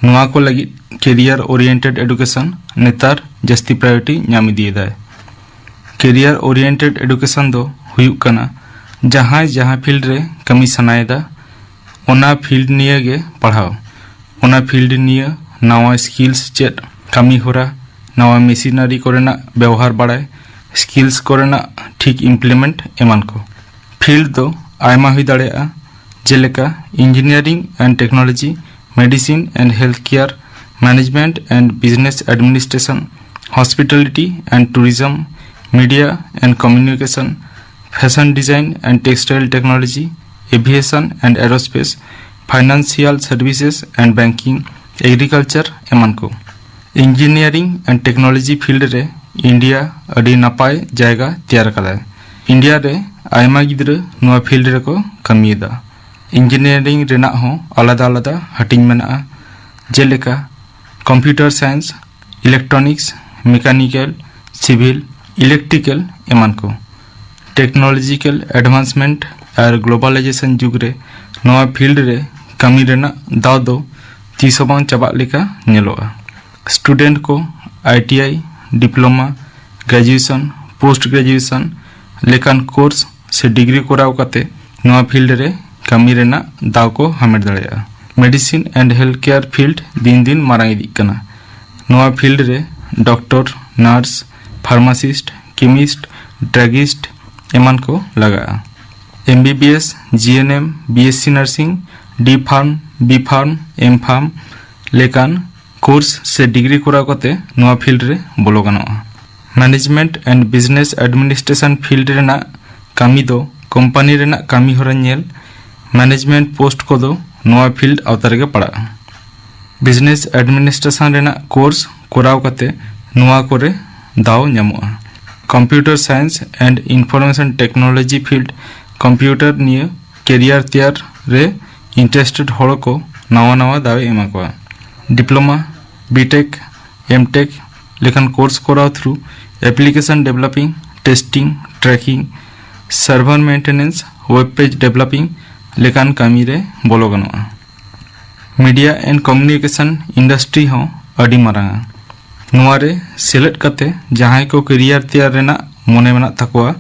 ᱱᱚᱣᱟ ᱠᱚ ᱞᱟᱹᱜᱤᱫ career oriented education ᱱᱮᱛᱟᱨ ᱡᱟᱹᱥᱛᱤ priority ᱧᱟᱢ ᱤᱫᱤᱭᱮᱫᱟᱭ᱾ Career oriented education ᱫᱚ ᱦᱩᱭᱩᱜ ᱠᱟᱱᱟ ᱡᱟᱦᱟᱸᱭ ᱡᱟᱦᱟᱸ field ᱨᱮ ᱠᱟᱹᱢᱤ ᱥᱟᱱᱟᱭᱮᱫᱟ, ᱚᱱᱟ field ᱱᱤᱭᱮ ᱜᱮ ᱯᱟᱲᱦᱟᱣ᱾ ᱚᱱᱟ field ᱱᱤᱭᱮ ᱱᱟᱣᱟ skills ᱪᱮᱫ, ᱠᱟᱹᱢᱤ ᱦᱚᱨᱟ, ᱱᱟᱣᱟ machinery ᱠᱚᱨᱮᱱᱟᱜ ᱵᱮᱣᱦᱟᱨ ᱵᱟᱲᱟᱭ, skills ᱠᱚᱨᱮᱱᱟᱜ ᱴᱷᱤᱠ implement ᱮᱢᱟᱱ ᱠᱚ᱾ Field ᱫᱚ ᱟᱭᱢᱟ ᱦᱩᱭ ᱫᱟᱲᱮᱭᱟᱜᱼᱟ, ᱡᱮᱞᱮᱠᱟ engineering and technology, medicine and healthcare, management and business administration, hospitality and tourism, media and communication, fashion design and textile technology, aviation and aerospace, financial services and banking, agriculture ᱮᱢᱟᱱ ᱠᱚ᱾ Engineering and technology field ᱨᱮ India ᱟᱹᱰᱤ ᱱᱟᱯᱟᱭ ᱡᱟᱭᱜᱟ ᱛᱮᱭᱟᱨ ᱟᱠᱟᱫᱟᱭ᱾ India ᱨᱮ ᱟᱭᱢᱟ ᱜᱤᱫᱽᱨᱟᱹ ᱱᱚᱣᱟ field ᱨᱮᱠᱚ ᱠᱟᱹᱢᱤᱭᱮᱫᱟ᱾ Engineering ᱨᱮᱱᱟᱜ ᱦᱚᱸ ᱟᱞᱟᱫᱟ ᱟᱞᱟᱫᱟ ᱦᱟᱹᱴᱤᱧ ᱢᱮᱱᱟᱜᱼᱟ, ᱡᱮᱞᱮᱠᱟ computer science, electronics, mechanical, civil, electrical ᱮᱢᱟᱱ ᱠᱚ᱾ Technological advancement ᱟᱨ globalization ᱡᱩᱜᱽ ᱨᱮ ᱱᱚᱣᱟ field ᱨᱮ ᱠᱟᱹᱢᱤ ᱨᱮᱱᱟᱜ ᱫᱟᱣ ᱫᱚ ᱛᱤᱥ ᱦᱚᱸ ᱵᱟᱝ ᱪᱟᱵᱟᱜ ᱞᱮᱠᱟ ᱧᱮᱞᱚᱜᱼᱟ᱾ Student ᱠᱚ I T I, diploma, graduation, post graduation ᱞᱮᱠᱟᱱ course ᱥᱮ degree ᱠᱚᱨᱟᱣ ᱠᱟᱛᱮ ᱱᱚᱣᱟ field ᱨᱮ ᱠᱟᱹᱢᱤ ᱨᱮᱱᱟᱜ ᱫᱟᱣ ᱠᱚ ᱦᱟᱢᱮᱴ ᱫᱟᱲᱮᱭᱟᱜᱼᱟ᱾ Medicine and healthcare field ᱫᱤᱱ ᱫᱤᱱ ᱢᱟᱨᱟᱝ ᱤᱫᱤᱜ ᱠᱟᱱᱟ᱾ ᱱᱚᱣᱟ field ᱨᱮ doctor, nurse, pharmacist, chemist, druggist ᱮᱢᱟᱱ ᱠᱚ ᱞᱟᱜᱟᱜᱼᱟ᱾ M B B S, G N M, B S C nursing, D Pharm, B Pharm, M Pharm ᱞᱮᱠᱟᱱ ᱠᱳᱨᱥ ᱥᱮ ᱰᱤᱜᱽᱨᱤ ᱠᱚᱨᱟᱣ ᱠᱟᱛᱮ ᱱᱚᱣᱟ ᱯᱷᱤᱞᱰ ᱨᱮ ᱵᱚᱞᱚ ᱜᱟᱱᱚᱜᱼᱟ᱾ Management and Business Administration field ᱨᱮᱱᱟᱜ ᱠᱟᱹᱢᱤ ᱫᱚ ᱠᱳᱢᱯᱟᱱᱤ ᱨᱮᱱᱟᱜ ᱠᱟᱹᱢᱤ ᱦᱚᱨᱟ ᱧᱮᱞ, ᱢᱮᱱᱮᱡᱢᱮᱱᱴ ᱯᱳᱥᱴ ᱠᱚᱫᱚ ᱱᱚᱣᱟ ᱯᱷᱤᱞᱰ ᱟᱣᱛᱟ ᱨᱮᱜᱮ ᱯᱟᱲᱟᱜᱼᱟ᱾ ᱵᱤᱡᱽᱱᱮᱥ ᱮᱰᱢᱤᱱᱤᱥᱴᱨᱮᱥᱚᱱ ᱨᱮᱱᱟᱜ ᱠᱳᱨᱥ ᱠᱚᱨᱟᱣ ᱠᱟᱛᱮ ᱱᱚᱣᱟ ᱠᱚᱨᱮ ᱫᱟᱣ ᱧᱟᱢᱚᱜᱼᱟ᱾ Computer Science and Information Technology field, computer ᱱᱤᱭᱟᱹ ᱠᱮᱨᱤᱭᱟᱨ ᱛᱮᱭᱟᱨ ᱨᱮ ᱤᱱᱴᱟᱨᱮᱥᱴᱮᱰ ᱦᱚᱲ ᱠᱚ ᱱᱟᱣᱟ ᱱᱟᱣᱟ ᱫᱟᱣ ᱮ ᱮᱢᱟ ᱠᱚᱣᱟ᱾ Diploma, B Tech, M Tech ᱞᱮᱠᱟᱱ ᱠᱳᱨᱥ ᱠᱚᱨᱟᱣ through application developing, testing, tracking, server maintenance, web page developing ᱞᱮᱠᱟᱱ ᱠᱟᱹᱢᱤ ᱨᱮ ᱵᱚᱞᱚ ᱜᱟᱱᱚᱜᱼᱟ᱾ Media and Communication Industry ᱦᱚᱸ ᱟᱹᱰᱤ ᱢᱟᱨᱟᱝᱟ᱾ ᱱᱚᱣᱟ ᱨᱮ ᱥᱮᱞᱮᱫ ᱠᱟᱛᱮ ᱡᱟᱦᱟᱸᱭ ᱠᱚ ᱠᱮᱨᱤᱭᱟᱨ ᱛᱮᱭᱟᱨ ᱨᱮᱱᱟᱜ ᱢᱚᱱᱮ ᱢᱮᱱᱟᱜ ᱛᱟᱠᱚᱣᱟ,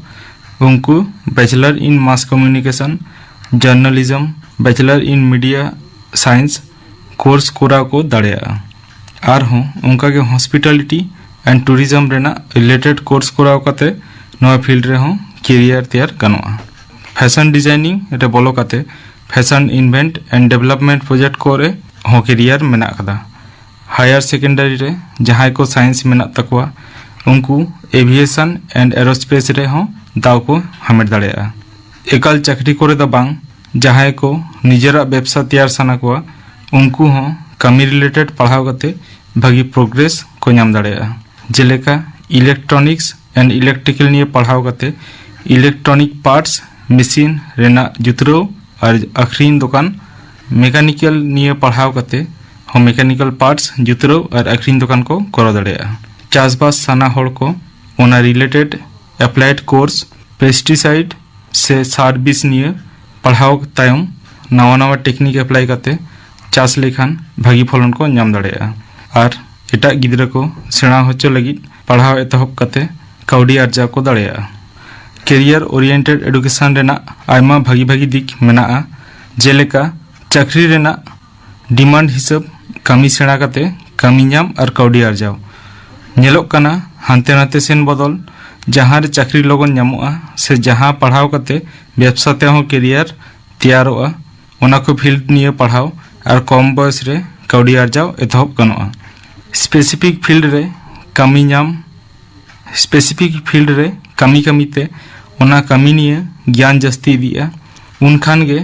ᱩᱱᱠᱩ Bachelor in Mass Communication, Journalism, Bachelor in Media Science course ᱠᱚᱨᱟᱣ ᱠᱚ ᱫᱟᱲᱮᱭᱟᱜᱼᱟ᱾ ᱟᱨᱦᱚᱸ ᱚᱱᱠᱟᱜᱮ Hospitality and Tourism ᱨᱮᱱᱟᱜ ᱨᱤᱞᱮᱴᱮᱰ ᱠᱳᱨᱥ ᱠᱚᱨᱟᱣ ᱠᱟᱛᱮ ᱱᱚᱣᱟ ᱯᱷᱤᱞᱰ ᱨᱮᱦᱚᱸ ᱠᱮᱨᱤᱭᱟᱨ ᱛᱮᱭᱟᱨ ᱜᱟᱱᱚᱜᱼᱟ᱾ Fashion Designing ᱨᱮ ᱵᱚᱞᱚ ᱠᱟᱛᱮ Fashion Invent and Development Project ᱠᱚᱨᱮ ᱦᱚᱸ ᱠᱮᱨᱤᱭᱟᱨ ᱢᱮᱱᱟᱜ ᱟᱠᱟᱫᱟ᱾ ᱦᱟᱭᱟᱨ ᱥᱮᱠᱮᱱᱰᱟᱨᱤ ᱨᱮ ᱡᱟᱦᱟᱸᱭ ᱠᱚ ᱥᱟᱭᱮᱱᱥ ᱢᱮᱱᱟᱜ ᱛᱟᱠᱚᱣᱟ, ᱩᱱᱠᱩ Aviation and Aerospace ᱨᱮᱦᱚᱸ ᱫᱟᱣ ᱠᱚ ᱦᱟᱢᱮᱴ ᱫᱟᱲᱮᱭᱟᱜᱼᱟ᱾ ᱮᱠᱟᱞ ᱪᱟᱹᱠᱨᱤ ᱠᱚᱨᱮ ᱫᱚ ᱵᱟᱝ, ᱡᱟᱦᱟᱸᱭ ᱠᱚ ᱱᱤᱡᱮᱨᱟᱜ ᱵᱮᱵᱽᱥᱟ ᱛᱮᱭᱟᱨ ᱥᱟᱱᱟ ᱠᱚᱣᱟ, ᱩᱱᱠᱩ ᱦᱚᱸ ᱠᱟᱹᱢᱤ ᱨᱤᱞᱮᱴᱮᱰ ᱯᱟᱲᱦᱟᱣ ᱠᱟᱛᱮ ᱵᱷᱟᱹᱜᱤ ᱯᱨᱳᱜᱨᱮᱥ ᱠᱚ ᱧᱟᱢ ᱫᱟᱲᱮᱭᱟᱜᱼᱟ᱾ ᱡᱮᱞᱮᱠᱟ Electronics and Electrical ᱱᱤᱭᱮ ᱯᱟᱲᱦᱟᱣ ᱠᱟᱛᱮ ᱤᱞᱮᱠᱴᱨᱚᱱᱤᱠ ᱯᱟᱨᱴᱥ, ᱢᱮᱥᱤᱱ ᱨᱮᱱᱟᱜ ᱡᱩᱛᱨᱟᱹᱣ ᱟᱨ ᱟᱹᱠᱷᱨᱤᱧ ᱫᱚᱠᱟᱱ, ᱢᱮᱠᱟᱱᱤᱠᱮᱞ ᱱᱤᱭᱮ ᱯᱟᱲᱦᱟᱣ ᱠᱟᱛᱮ ᱦᱚᱸ ᱢᱮᱠᱟᱱᱤᱠᱮᱞ ᱯᱟᱨᱴᱥ ᱡᱩᱛᱨᱟᱹᱣ ᱟᱨ ᱟᱹᱠᱷᱨᱤᱧ ᱫᱚᱠᱟᱱ ᱠᱚ ᱠᱚᱨᱟᱣ ᱫᱟᱲᱮᱭᱟᱜᱼᱟ᱾ ᱪᱟᱥᱵᱟᱥ ᱥᱟᱱᱟ ᱦᱚᱲ ᱠᱚ ᱚᱱᱟ ᱨᱤᱞᱮᱴᱮᱰ ᱮᱯᱞᱟᱭᱮᱰ ᱠᱳᱨᱥ, ᱯᱮᱥᱴᱤᱥᱟᱭᱤᱰ ᱥᱮ ᱥᱟᱨ ᱵᱤᱥ ᱱᱤᱭᱮ ᱯᱟᱲᱦᱟᱣ ᱛᱟᱭᱚᱢ ᱱᱟᱣᱟ ᱱᱟᱣᱟ ᱴᱮᱠᱱᱤᱠ ᱮᱯᱞᱟᱭ ᱠᱟᱛᱮ ᱪᱟᱥ ᱞᱮᱠᱷᱟᱱ ᱵᱷᱟᱹᱜᱤ ᱯᱷᱚᱞᱚᱱ ᱠᱚ ᱧᱟᱢ ᱫᱟᱲᱮᱭᱟᱜᱼᱟ᱾ ᱟᱨ ᱮᱴᱟᱜ ᱜᱤᱫᱽᱨᱟᱹ ᱠᱚ ᱥᱮᱬᱟ ᱦᱚᱪᱚ ᱞᱟᱹᱜᱤᱫ ᱯᱟᱲᱦᱟᱣ ᱮᱛᱚᱦᱚᱵ ᱠᱟᱛᱮ ᱠᱟᱹᱣᱰᱤ ᱟᱨᱡᱟᱣ ᱠᱚ ᱫᱟᱲᱮᱭᱟᱜᱼᱟ᱾ Career Oriented Education ᱨᱮᱱᱟᱜ ᱟᱭᱢᱟ ᱵᱷᱟᱹᱜᱤ ᱵᱷᱟᱹᱜᱤ ᱫᱤᱠ ᱢᱮᱱᱟᱜᱼᱟ, ᱡᱮᱞᱮᱠᱟ ᱪᱟᱹᱠᱨᱤ ᱨᱮᱱᱟᱜ ᱰᱤᱢᱟᱱᱰ ᱦᱤᱥᱟᱹᱵ ᱠᱟᱹᱢᱤ ᱥᱮᱬᱟ ᱠᱟᱛᱮ ᱠᱟᱹᱢᱤ ᱧᱟᱢ ᱟᱨ ᱠᱟᱹᱣᱰᱤ ᱟᱨᱡᱟᱣ᱾ ᱧᱮᱞᱚᱜ ᱠᱟᱱᱟ ᱦᱟᱱᱛᱮ ᱱᱟᱛᱮ ᱥᱮᱱ ᱵᱚᱫᱚᱞ, ᱡᱟᱦᱟᱸ ᱨᱮ ᱪᱟᱹᱠᱨᱤ ᱞᱚᱜᱚᱱ ᱧᱟᱢᱚᱜᱼᱟ ᱥᱮ ᱡᱟᱦᱟᱸ ᱯᱟᱲᱦᱟᱣ ᱠᱟᱛᱮ ᱵᱮᱵᱽᱥᱟ ᱛᱮᱦᱚᱸ ᱠᱮᱨᱤᱭᱟᱨ ᱛᱮᱭᱟᱨᱚᱜᱼᱟ, ᱚᱱᱟ ᱠᱚ ᱯᱷᱤᱞᱰ ᱱᱤᱭᱮ ᱯᱟᱲᱦᱟᱣ ᱟᱨ ᱠᱚᱢ ᱵᱚᱭᱚᱥ ᱨᱮ ᱠᱟᱹᱣᱰᱤ ᱟᱨᱡᱟᱣ ᱮᱛᱚᱦᱚᱵ ᱜᱟᱱᱚᱜᱼᱟ᱾ ᱥᱯᱮᱥᱤᱯᱷᱤᱠ ᱯᱷᱤᱞᱰ ᱨᱮ ᱠᱟᱹᱢᱤ ᱧᱟᱢ, ᱥᱯᱮᱥᱤᱯᱷᱤᱠ ᱯᱷᱤᱞᱰ ᱨᱮ ᱠᱟᱹᱢᱤ ᱠᱟᱹᱢᱤ ᱛᱮ ᱚᱱᱟ ᱠᱟᱹᱢᱤ ᱱᱤᱭᱮ ᱜᱮᱭᱟᱱ ᱡᱟᱹᱥᱛᱤ ᱤᱫᱤᱜᱼᱟ, ᱩᱱᱠᱷᱟᱱ ᱜᱮ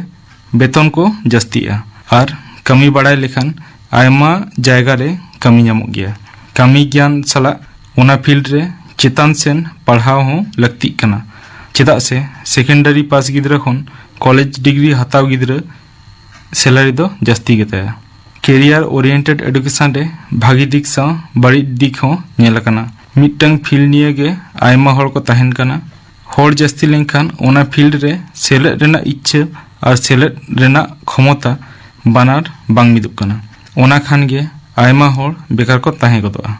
ᱵᱮᱛᱚᱱ ᱠᱚ ᱡᱟᱹᱥᱛᱤᱜᱼᱟ᱾ ᱟᱨ ᱠᱟᱹᱢᱤ ᱵᱟᱲᱟᱭ ᱞᱮᱠᱷᱟᱱ ᱟᱭᱢᱟ ᱡᱟᱭᱜᱟ ᱨᱮ ᱠᱟᱹᱢᱤ ᱧᱟᱢᱚᱜ ᱜᱮᱭᱟ᱾ ᱠᱟᱹᱢᱤ ᱜᱮᱭᱟᱱ ᱥᱟᱞᱟᱜ ᱚᱱᱟ ᱯᱷᱤᱞᱰ ᱨᱮ ᱪᱮᱛᱟᱱ ᱥᱮᱱ ᱯᱟᱲᱦᱟᱣ ᱦᱚᱸ ᱞᱟᱹᱠᱛᱤᱜ ᱠᱟᱱᱟ, ᱪᱮᱫᱟᱜ ᱥᱮ ᱥᱮᱠᱮᱱᱰᱟᱨᱤ ᱯᱟᱥ ᱜᱤᱫᱽᱨᱟᱹ ᱠᱷᱚᱱ ᱠᱚᱞᱮᱡᱽ ᱰᱤᱜᱽᱨᱤ ᱦᱟᱛᱟᱣ ᱜᱤᱫᱽᱨᱟᱹ ᱥᱮᱞᱟᱨᱤ ᱫᱚ ᱡᱟᱹᱥᱛᱤ ᱜᱮᱛᱟᱭᱟ᱾ ᱠᱮᱨᱤᱭᱟᱨ ᱳᱨᱤᱭᱮᱱᱴᱮᱰ ᱮᱰᱩᱠᱮᱥᱚᱱ ᱨᱮ ᱵᱷᱟᱹᱜᱤ ᱫᱤᱠ ᱥᱟᱶ ᱵᱟᱹᱲᱤᱡ ᱫᱤᱠ ᱦᱚᱸ ᱧᱮᱞ ᱟᱠᱟᱱᱟ᱾ ᱢᱤᱫᱴᱟᱝ ᱯᱷᱤᱞᱰ ᱱᱤᱭᱮ ᱜᱮ ᱟᱭᱢᱟ ᱦᱚᱲ ᱠᱚ ᱛᱟᱦᱮᱱ ᱠᱟᱱᱟ᱾ ᱦᱚᱲ ᱡᱟᱹᱥᱛᱤ ᱞᱮᱱᱠᱷᱟᱱ ᱚᱱᱟ ᱯᱷᱤᱞᱰ ᱨᱮ ᱥᱮᱞᱮᱫ ᱨᱮᱱᱟᱜ ᱤᱪᱪᱷᱟᱹ ᱟᱨ ᱥᱮᱞᱮᱫ ᱨᱮᱱᱟᱜ ᱠᱷᱚᱢᱚᱛᱟ ᱵᱟᱱᱟᱨ ᱵᱟᱝ ᱢᱤᱫᱚᱜ ᱠᱟᱱᱟ᱾ ᱚᱱᱟ ᱠᱷᱟᱱ ᱜᱮ ᱟᱭᱢᱟ ᱦᱚᱲ ᱵᱮᱠᱟᱨ ᱠᱚ ᱛᱟᱦᱮᱸ ᱜᱚᱫᱚᱜᱼᱟ,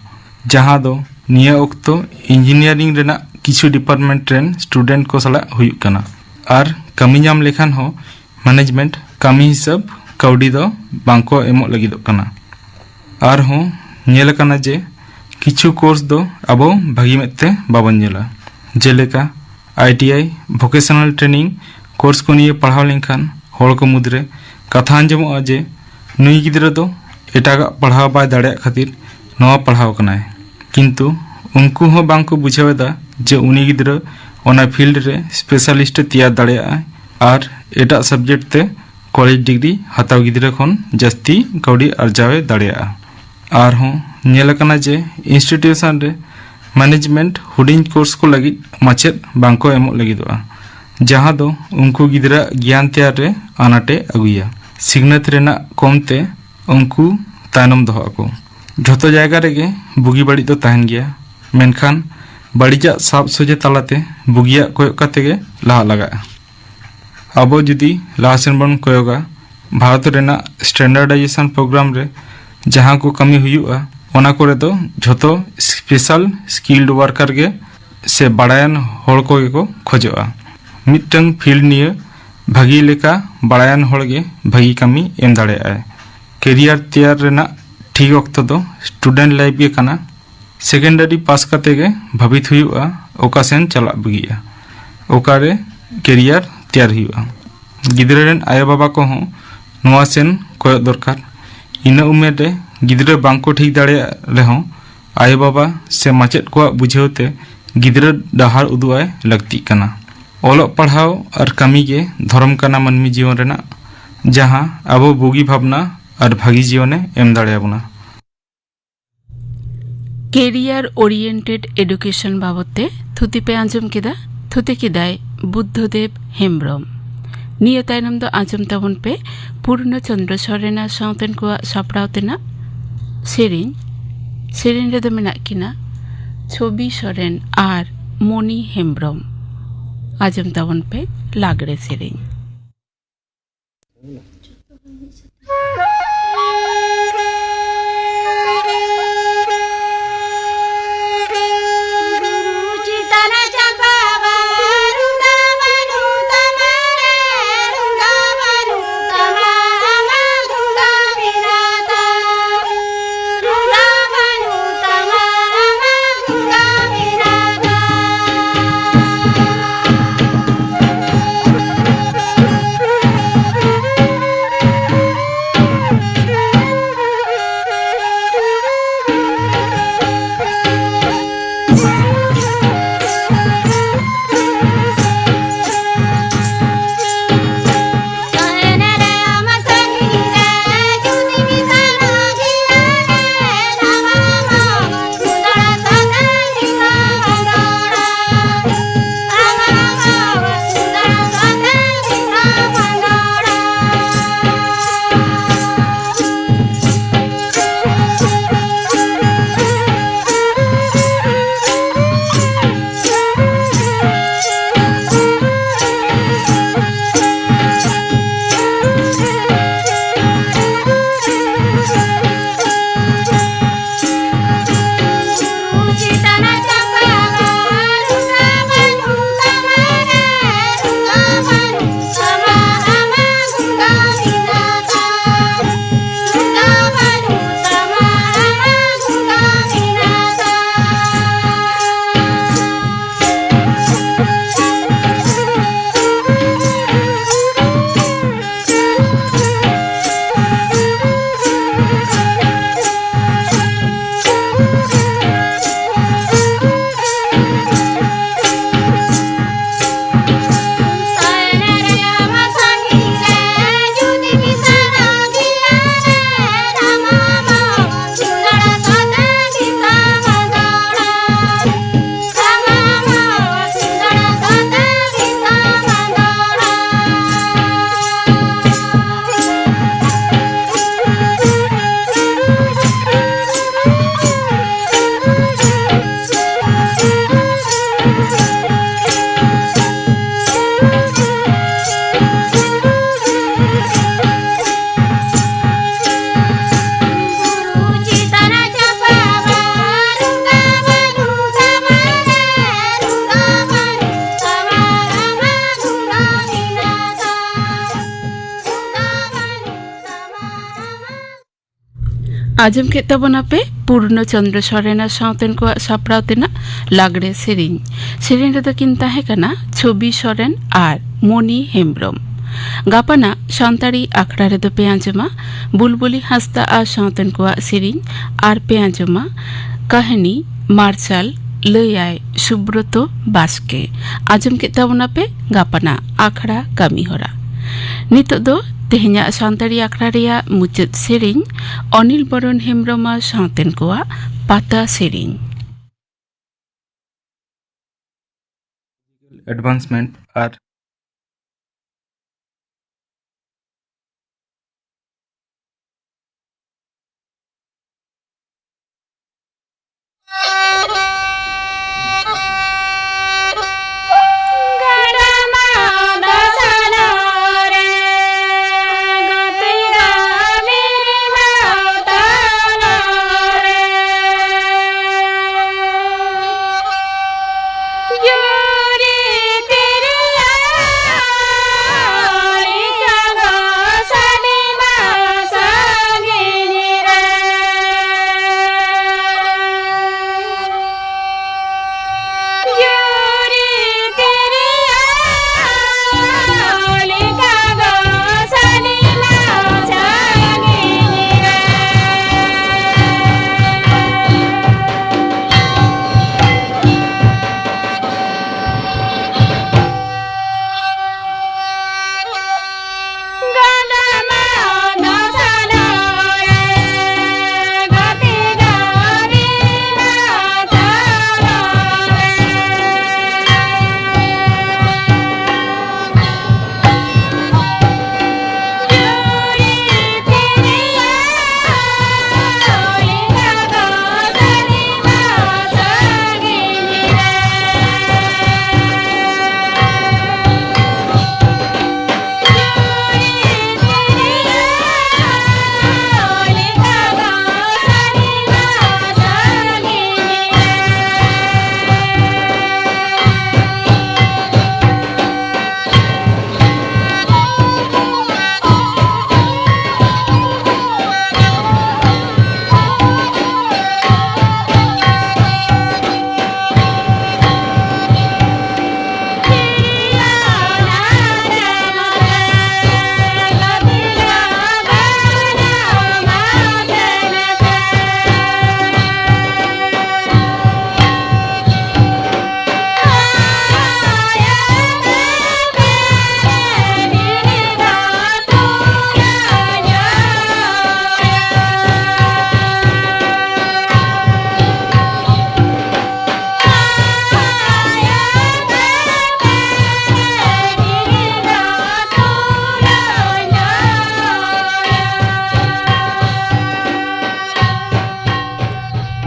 ᱡᱟᱦᱟᱸ ᱫᱚ ᱱᱤᱭᱟᱹ ᱚᱠᱛᱚ ᱤᱧᱡᱤᱱᱤᱭᱟᱨᱤᱝ ᱨᱮᱱᱟᱜ ᱠᱤᱪᱷᱩ ᱰᱤᱯᱟᱨᱴᱢᱮᱱᱴ ᱨᱮᱱ ᱥᱴᱩᱰᱮᱱᱴ ᱠᱚ ᱥᱟᱞᱟᱜ ᱦᱩᱭᱩᱜ ᱠᱟᱱᱟ᱾ ᱟᱨ ᱠᱟᱹᱢᱤ ᱧᱟᱢ ᱞᱮᱠᱷᱟᱱ ᱦᱚᱸ ᱢᱮᱱᱮᱡᱽᱢᱮᱱᱴ ᱠᱟᱹᱢᱤ ᱦᱤᱥᱟᱹᱵ ᱠᱟᱹᱣᱰᱤ ᱫᱚ ᱵᱟᱝᱠᱚ ᱮᱢᱚᱜ ᱞᱟᱹᱜᱤᱫᱚᱜ ᱠᱟᱱᱟ᱾ ᱟᱨᱦᱚᱸ ᱧᱮᱞ ᱟᱠᱟᱱᱟ ᱡᱮ ᱠᱤᱪᱷᱩ ᱠᱳᱨᱥ ᱫᱚ ᱟᱵᱚ ᱵᱷᱟᱹᱜᱤ ᱢᱮᱫ ᱛᱮ ᱵᱟᱵᱚᱱ ᱧᱮᱞᱟ, ᱡᱮᱞᱮᱠᱟ I T I, vocational training course ᱠᱚ ᱱᱤᱭᱮ ᱯᱟᱲᱦᱟᱣ ᱞᱮᱱᱠᱷᱟᱱ ᱦᱚᱲ ᱠᱚ ᱢᱩᱫᱽᱨᱮ ᱠᱟᱛᱷᱟ ᱟᱸᱡᱚᱢᱚᱜᱼᱟ ᱡᱮ ᱱᱩᱭ ᱜᱤᱫᱽᱨᱟᱹ ᱫᱚ ᱮᱴᱟᱜᱟᱜ ᱯᱟᱲᱦᱟᱣ ᱵᱟᱭ ᱫᱟᱲᱮᱭᱟᱜ ᱠᱷᱟᱹᱛᱤᱨ ᱱᱚᱣᱟ ᱯᱟᱲᱦᱟᱣ ᱠᱟᱱᱟᱭ᱾ ᱠᱤᱱᱛᱩ ᱩᱱᱠᱩ ᱦᱚᱸ ᱵᱟᱝ ᱠᱚ ᱵᱩᱡᱷᱟᱹᱣ ᱮᱫᱟ ᱡᱮ ᱩᱱᱤ ᱜᱤᱫᱽᱨᱟᱹ ᱚᱱᱟ ᱯᱷᱤᱞᱰ ᱨᱮ ᱥᱯᱮᱥᱟᱞᱤᱥᱴ ᱮ ᱛᱮᱭᱟᱨ ᱫᱟᱲᱮᱭᱟᱜᱼᱟ ᱟᱨ ᱮᱴᱟᱜ ᱥᱟᱵᱡᱮᱠᱴ ᱛᱮ ᱠᱚᱞᱮᱡᱽ ᱰᱤᱜᱽᱨᱤ ᱦᱟᱛᱟᱣ ᱜᱤᱫᱽᱨᱟᱹ ᱠᱷᱚᱱ ᱡᱟᱹᱥᱛᱤ ᱠᱟᱹᱣᱰᱤ ᱟᱨᱡᱟᱣ ᱮ ᱫᱟᱲᱮᱭᱟᱜᱼᱟ᱾ ᱟᱨᱦᱚᱸ ᱧᱮᱞ ᱟᱠᱟᱱᱟ ᱡᱮ ᱤᱱᱥᱴᱤᱴᱤᱭᱩᱥᱚᱱ ᱨᱮ ᱢᱮᱱᱮᱡᱽᱢᱮᱱᱴ ᱦᱩᱰᱤᱧ ᱠᱳᱨᱥ ᱠᱚ ᱞᱟᱹᱜᱤᱫ ᱢᱟᱪᱮᱫ ᱵᱟᱝᱠᱚ ᱮᱢᱚᱜ ᱞᱟᱹᱜᱤᱫᱚᱜᱼᱟ, ᱡᱟᱦᱟᱸ ᱫᱚ ᱩᱱᱠᱩ ᱜᱤᱫᱽᱨᱟᱹ ᱜᱮᱭᱟᱱ ᱛᱮᱭᱟᱨ ᱨᱮ ᱟᱱᱟᱴᱮ ᱟᱹᱜᱩᱭᱟ᱾ ᱥᱤᱠᱷᱱᱟᱹᱛ ᱨᱮᱱᱟᱜ ᱠᱚᱢ ᱛᱮ ᱩᱱᱠᱩ ᱛᱟᱭᱱᱚᱢ ᱫᱚᱦᱚᱜ ᱟᱠᱚ᱾ ᱡᱷᱚᱛᱚ ᱡᱟᱭᱜᱟ ᱨᱮᱜᱮ ᱵᱩᱜᱤ ᱵᱟᱹᱲᱤᱡ ᱫᱚ ᱛᱟᱦᱮᱱ ᱜᱮᱭᱟ, ᱢᱮᱱᱠᱷᱟᱱ ᱵᱟᱹᱲᱤᱡᱟᱜ ᱥᱟᱵ ᱥᱚᱡᱷᱮ ᱛᱟᱞᱟᱛᱮ ᱵᱩᱜᱤᱭᱟᱜ ᱠᱚᱭᱚᱜ ᱠᱟᱛᱮ ᱜᱮ ᱞᱟᱦᱟᱜ ᱞᱟᱜᱟᱜᱼᱟ᱾ ᱟᱵᱚ ᱡᱩᱫᱤ ᱞᱟᱦᱟ ᱥᱮᱱ ᱵᱚᱱ ᱠᱚᱭᱚᱜᱟ, ᱵᱷᱟᱨᱚᱛ ᱨᱮᱱᱟᱜ ᱥᱴᱮᱱᱰᱟᱨᱰᱟᱭᱡᱮᱥᱚᱱ ᱯᱨᱳᱜᱨᱟᱢ ᱨᱮ ᱡᱟᱦᱟᱸ ᱠᱚ ᱠᱟᱹᱢᱤ ᱦᱩᱭᱩᱜᱼᱟ, ᱚᱱᱟ ᱠᱚᱨᱮ ᱫᱚ ᱡᱷᱚᱛᱚ ᱥᱯᱮᱥᱟᱞ ᱥᱠᱤᱞᱰ ᱣᱟᱨᱠᱟᱨ ᱜᱮ ᱥᱮ ᱵᱟᱲᱟᱭᱟᱱ ᱦᱚᱲ ᱠᱚᱜᱮ ᱠᱚ ᱠᱷᱚᱡᱚᱜᱼᱟ᱾ ᱢᱤᱫᱴᱟᱝ ᱯᱷᱤᱞᱰ ᱱᱤᱭᱟᱹ ᱵᱷᱟᱹᱜᱤ ᱞᱮᱠᱟ ᱵᱟᱲᱟᱭᱟᱱ ᱦᱚᱲ ᱜᱮ ᱵᱷᱟᱹᱜᱤ ᱠᱟᱹᱢᱤ ᱮᱢ ᱫᱟᱲᱮᱭᱟᱜᱼᱟᱭ᱾ ᱠᱮᱨᱤᱭᱟᱨ ᱛᱮᱭᱟᱨ ᱨᱮᱱᱟᱜ ᱴᱷᱤᱠ ᱚᱠᱛᱚ ᱫᱚ ᱥᱴᱩᱰᱮᱱᱴ ᱞᱟᱭᱤᱯᱷ ᱜᱮ ᱠᱟᱱᱟ᱾ ᱥᱮᱠᱮᱱᱰᱟᱨᱤ ᱯᱟᱥ ᱠᱟᱛᱮ ᱜᱮ ᱵᱷᱟᱹᱵᱤᱛ ᱦᱩᱭᱩᱜᱼᱟ ᱚᱠᱟ ᱥᱮᱱ ᱪᱟᱞᱟᱜ ᱵᱩᱜᱤᱜᱼᱟ, ᱚᱠᱟᱨᱮ ᱠᱮᱨᱤᱭᱟᱨ ᱛᱮᱭᱟᱨ ᱦᱩᱭᱩᱜᱼᱟ᱾ ᱜᱤᱫᱽᱨᱟᱹ ᱨᱮᱱ ᱟᱭᱳᱼᱵᱟᱵᱟ ᱠᱚᱦᱚᱸ ᱱᱚᱣᱟ ᱥᱮᱱ ᱠᱚᱭᱚᱜ ᱫᱚᱨᱠᱟᱨ᱾ ᱤᱱᱟᱹ ᱩᱢᱮᱨ ᱨᱮ ᱜᱤᱫᱽᱨᱟᱹ ᱵᱟᱝ ᱠᱚ ᱴᱷᱤᱠ ᱫᱟᱲᱮᱭᱟᱜ ᱨᱮᱦᱚᱸ, ᱟᱭᱳᱼᱵᱟᱵᱟ ᱥᱮ ᱢᱟᱪᱮᱫ ᱠᱚᱣᱟᱜ ᱵᱩᱡᱷᱟᱹᱣ ᱛᱮ ᱜᱤᱫᱽᱨᱟᱹ ᱰᱟᱦᱟᱨ ᱩᱫᱩᱜ ᱟᱭ ᱞᱟᱹᱠᱛᱤᱜ ᱠᱟᱱᱟ᱾ ᱚᱞᱚᱜ ᱯᱟᱲᱦᱟᱣ ᱟᱨ ᱠᱟᱹᱢᱤ ᱜᱮ ᱫᱷᱚᱨᱚᱢ ᱠᱟᱱᱟ ᱢᱟᱹᱱᱢᱤ ᱡᱤᱭᱚᱱ ᱨᱮᱱᱟᱜ, ᱡᱟᱦᱟᱸ ᱟᱵᱚ ᱵᱩᱜᱤ ᱵᱷᱟᱵᱽᱱᱟ ᱟᱨ ᱵᱷᱟᱹᱜᱤ ᱡᱤᱭᱚᱱᱮ ᱮᱢ ᱫᱟᱲᱮᱭᱟᱵᱚᱱᱟ᱾ ᱠᱮᱨᱤᱭᱟᱨ ᱳᱨᱤᱭᱮᱱᱴᱮᱰ ᱮᱰᱩᱠᱮᱥᱚᱱ ᱵᱟᱵᱚᱫ ᱛᱮ ᱛᱷᱩᱛᱤ ᱯᱮ ᱟᱸᱡᱚᱢ ᱠᱮᱫᱟ᱾ ᱛᱷᱩᱛᱤ ᱠᱮᱫᱟᱭ ᱵᱩᱫᱽᱫᱷᱚᱫᱮᱵ ᱦᱮᱢᱵᱨᱚᱢ᱾ ᱱᱤᱭᱟᱹ ᱛᱟᱭᱱᱚᱢ ᱫᱚ ᱟᱸᱡᱚᱢ ᱛᱟᱵᱚᱱ ᱯᱮ ᱯᱩᱨᱱᱚ ᱪᱚᱱᱫᱨᱚ ᱥᱚᱨᱮᱱ ᱟᱨ ᱥᱟᱶᱛᱮᱱ ᱠᱚᱣᱟᱜ ᱥᱟᱯᱲᱟᱣ ᱛᱮᱱᱟᱜ ᱥᱮᱨᱮᱧ᱾ ᱥᱮᱨᱮᱧ ᱨᱮᱫᱚ ᱢᱮᱱᱟᱜ ᱠᱤᱱᱟ ᱪᱷᱚᱵᱤ ᱥᱚᱨᱮᱱ ᱟᱨ ᱢᱚᱱᱤ ᱦᱮᱢᱵᱨᱚᱢ᱾ ᱟᱸᱡᱚᱢ ᱛᱟᱵᱚᱱ ᱯᱮ ᱞᱟᱜᱽᱲᱮ ᱥᱮᱨᱮᱧ᱾ ᱟᱸᱡᱚᱢ ᱠᱮᱫ ᱛᱟᱵᱚᱱᱟᱯᱮ ᱯᱩᱨᱱᱚ ᱪᱚᱱᱫᱨᱚ ᱥᱚᱨᱮᱱ ᱟᱨ ᱥᱟᱶᱛᱮᱱ ᱠᱚᱣᱟᱜ ᱥᱟᱯᱲᱟᱣ ᱛᱮᱱᱟᱜ ᱞᱟᱜᱽᱲᱮ ᱥᱮᱨᱮᱧ᱾ ᱥᱮᱨᱮᱧ ᱨᱮᱫᱚ ᱠᱤᱱ ᱛᱟᱦᱮᱸ ᱠᱟᱱᱟ ᱪᱷᱚᱵᱤ ᱥᱚᱨᱮᱱ ᱟᱨ ᱢᱚᱱᱤ ᱦᱮᱢᱵᱨᱚᱢ᱾ ᱜᱟᱯᱟᱱᱟᱜ ᱥᱟᱱᱛᱟᱲᱤ ᱟᱠᱷᱲᱟ ᱨᱮᱫᱚ ᱯᱮ ᱟᱸᱡᱚᱢᱟ ᱵᱩᱞᱵᱩᱞᱤ ᱦᱟᱸᱥᱫᱟ ᱟᱨ ᱥᱟᱶᱛᱮᱱ ᱠᱚᱣᱟᱜ ᱥᱮᱨᱮᱧ, ᱟᱨ ᱯᱮ ᱟᱸᱡᱚᱢᱟ ᱠᱟᱹᱦᱱᱤ ᱢᱟᱨᱥᱟᱞ, ᱞᱟᱹᱭᱟᱭ ᱥᱩᱵᱨᱚᱛᱚ ᱵᱟᱥᱠᱮ᱾ ᱟᱸᱡᱚᱢ ᱠᱮᱫ ᱛᱟᱵᱚᱱᱟᱯᱮ ᱜᱟᱯᱟᱱᱟᱜ ᱟᱠᱷᱲᱟ ᱠᱟᱹᱢᱤ ᱦᱚᱨᱟ᱾ ᱱᱤᱛᱚᱜ ᱫᱚ ᱛᱮᱦᱮᱧᱟᱜ ᱥᱟᱱᱛᱟᱲᱤ ᱟᱠᱷᱲᱟ ᱨᱮᱭᱟᱜ ᱢᱩᱪᱟᱹᱫ ᱥᱮᱨᱮᱧ ᱚᱱᱤᱞ ᱵᱚᱨᱚᱱ ᱦᱮᱢᱵᱨᱚᱢ ᱟᱨ ᱥᱟᱶᱛᱮᱱ ᱠᱚᱣᱟᱜ ᱯᱟᱛᱟ ᱥᱮᱨᱮᱧ᱾ Advancement ᱟᱨ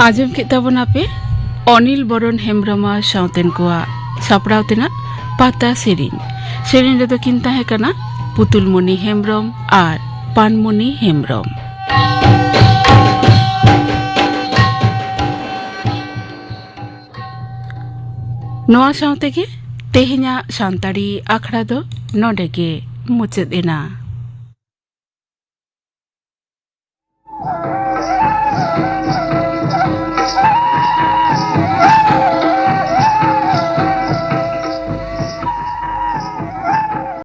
ᱟᱸᱡᱚᱢ ᱠᱮᱫ ᱛᱟᱵᱚᱱᱟᱯᱮ ᱚᱱᱤᱞ ᱵᱚᱨᱚᱱ ᱦᱮᱢᱵᱨᱚᱢ ᱟᱨ ᱥᱟᱶᱛᱮᱱ ᱠᱚᱣᱟᱜ ᱥᱟᱯᱲᱟᱣ ᱛᱮᱱᱟᱜ ᱯᱟᱛᱟ ᱥᱮᱨᱮᱧ᱾ ᱥᱮᱨᱮᱧ ᱨᱮᱫᱚ ᱠᱤᱱ ᱛᱟᱦᱮᱸ ᱠᱟᱱᱟ ᱯᱩᱛᱩᱞᱢᱚᱱᱤ ᱦᱮᱢᱵᱨᱚᱢ ᱟᱨ ᱯᱟᱱᱢᱚᱱᱤ ᱦᱮᱢᱵᱨᱚᱢ᱾ ᱱᱚᱣᱟ ᱥᱟᱶ ᱛᱮᱜᱮ ᱛᱮᱦᱮᱧᱟᱜ ᱥᱟᱱᱛᱟᱲᱤ ᱟᱠᱷᱲᱟ ᱫᱚ ᱱᱚᱰᱮ ᱜᱮ ᱢᱩᱪᱟᱹᱫ ᱮᱱᱟ᱾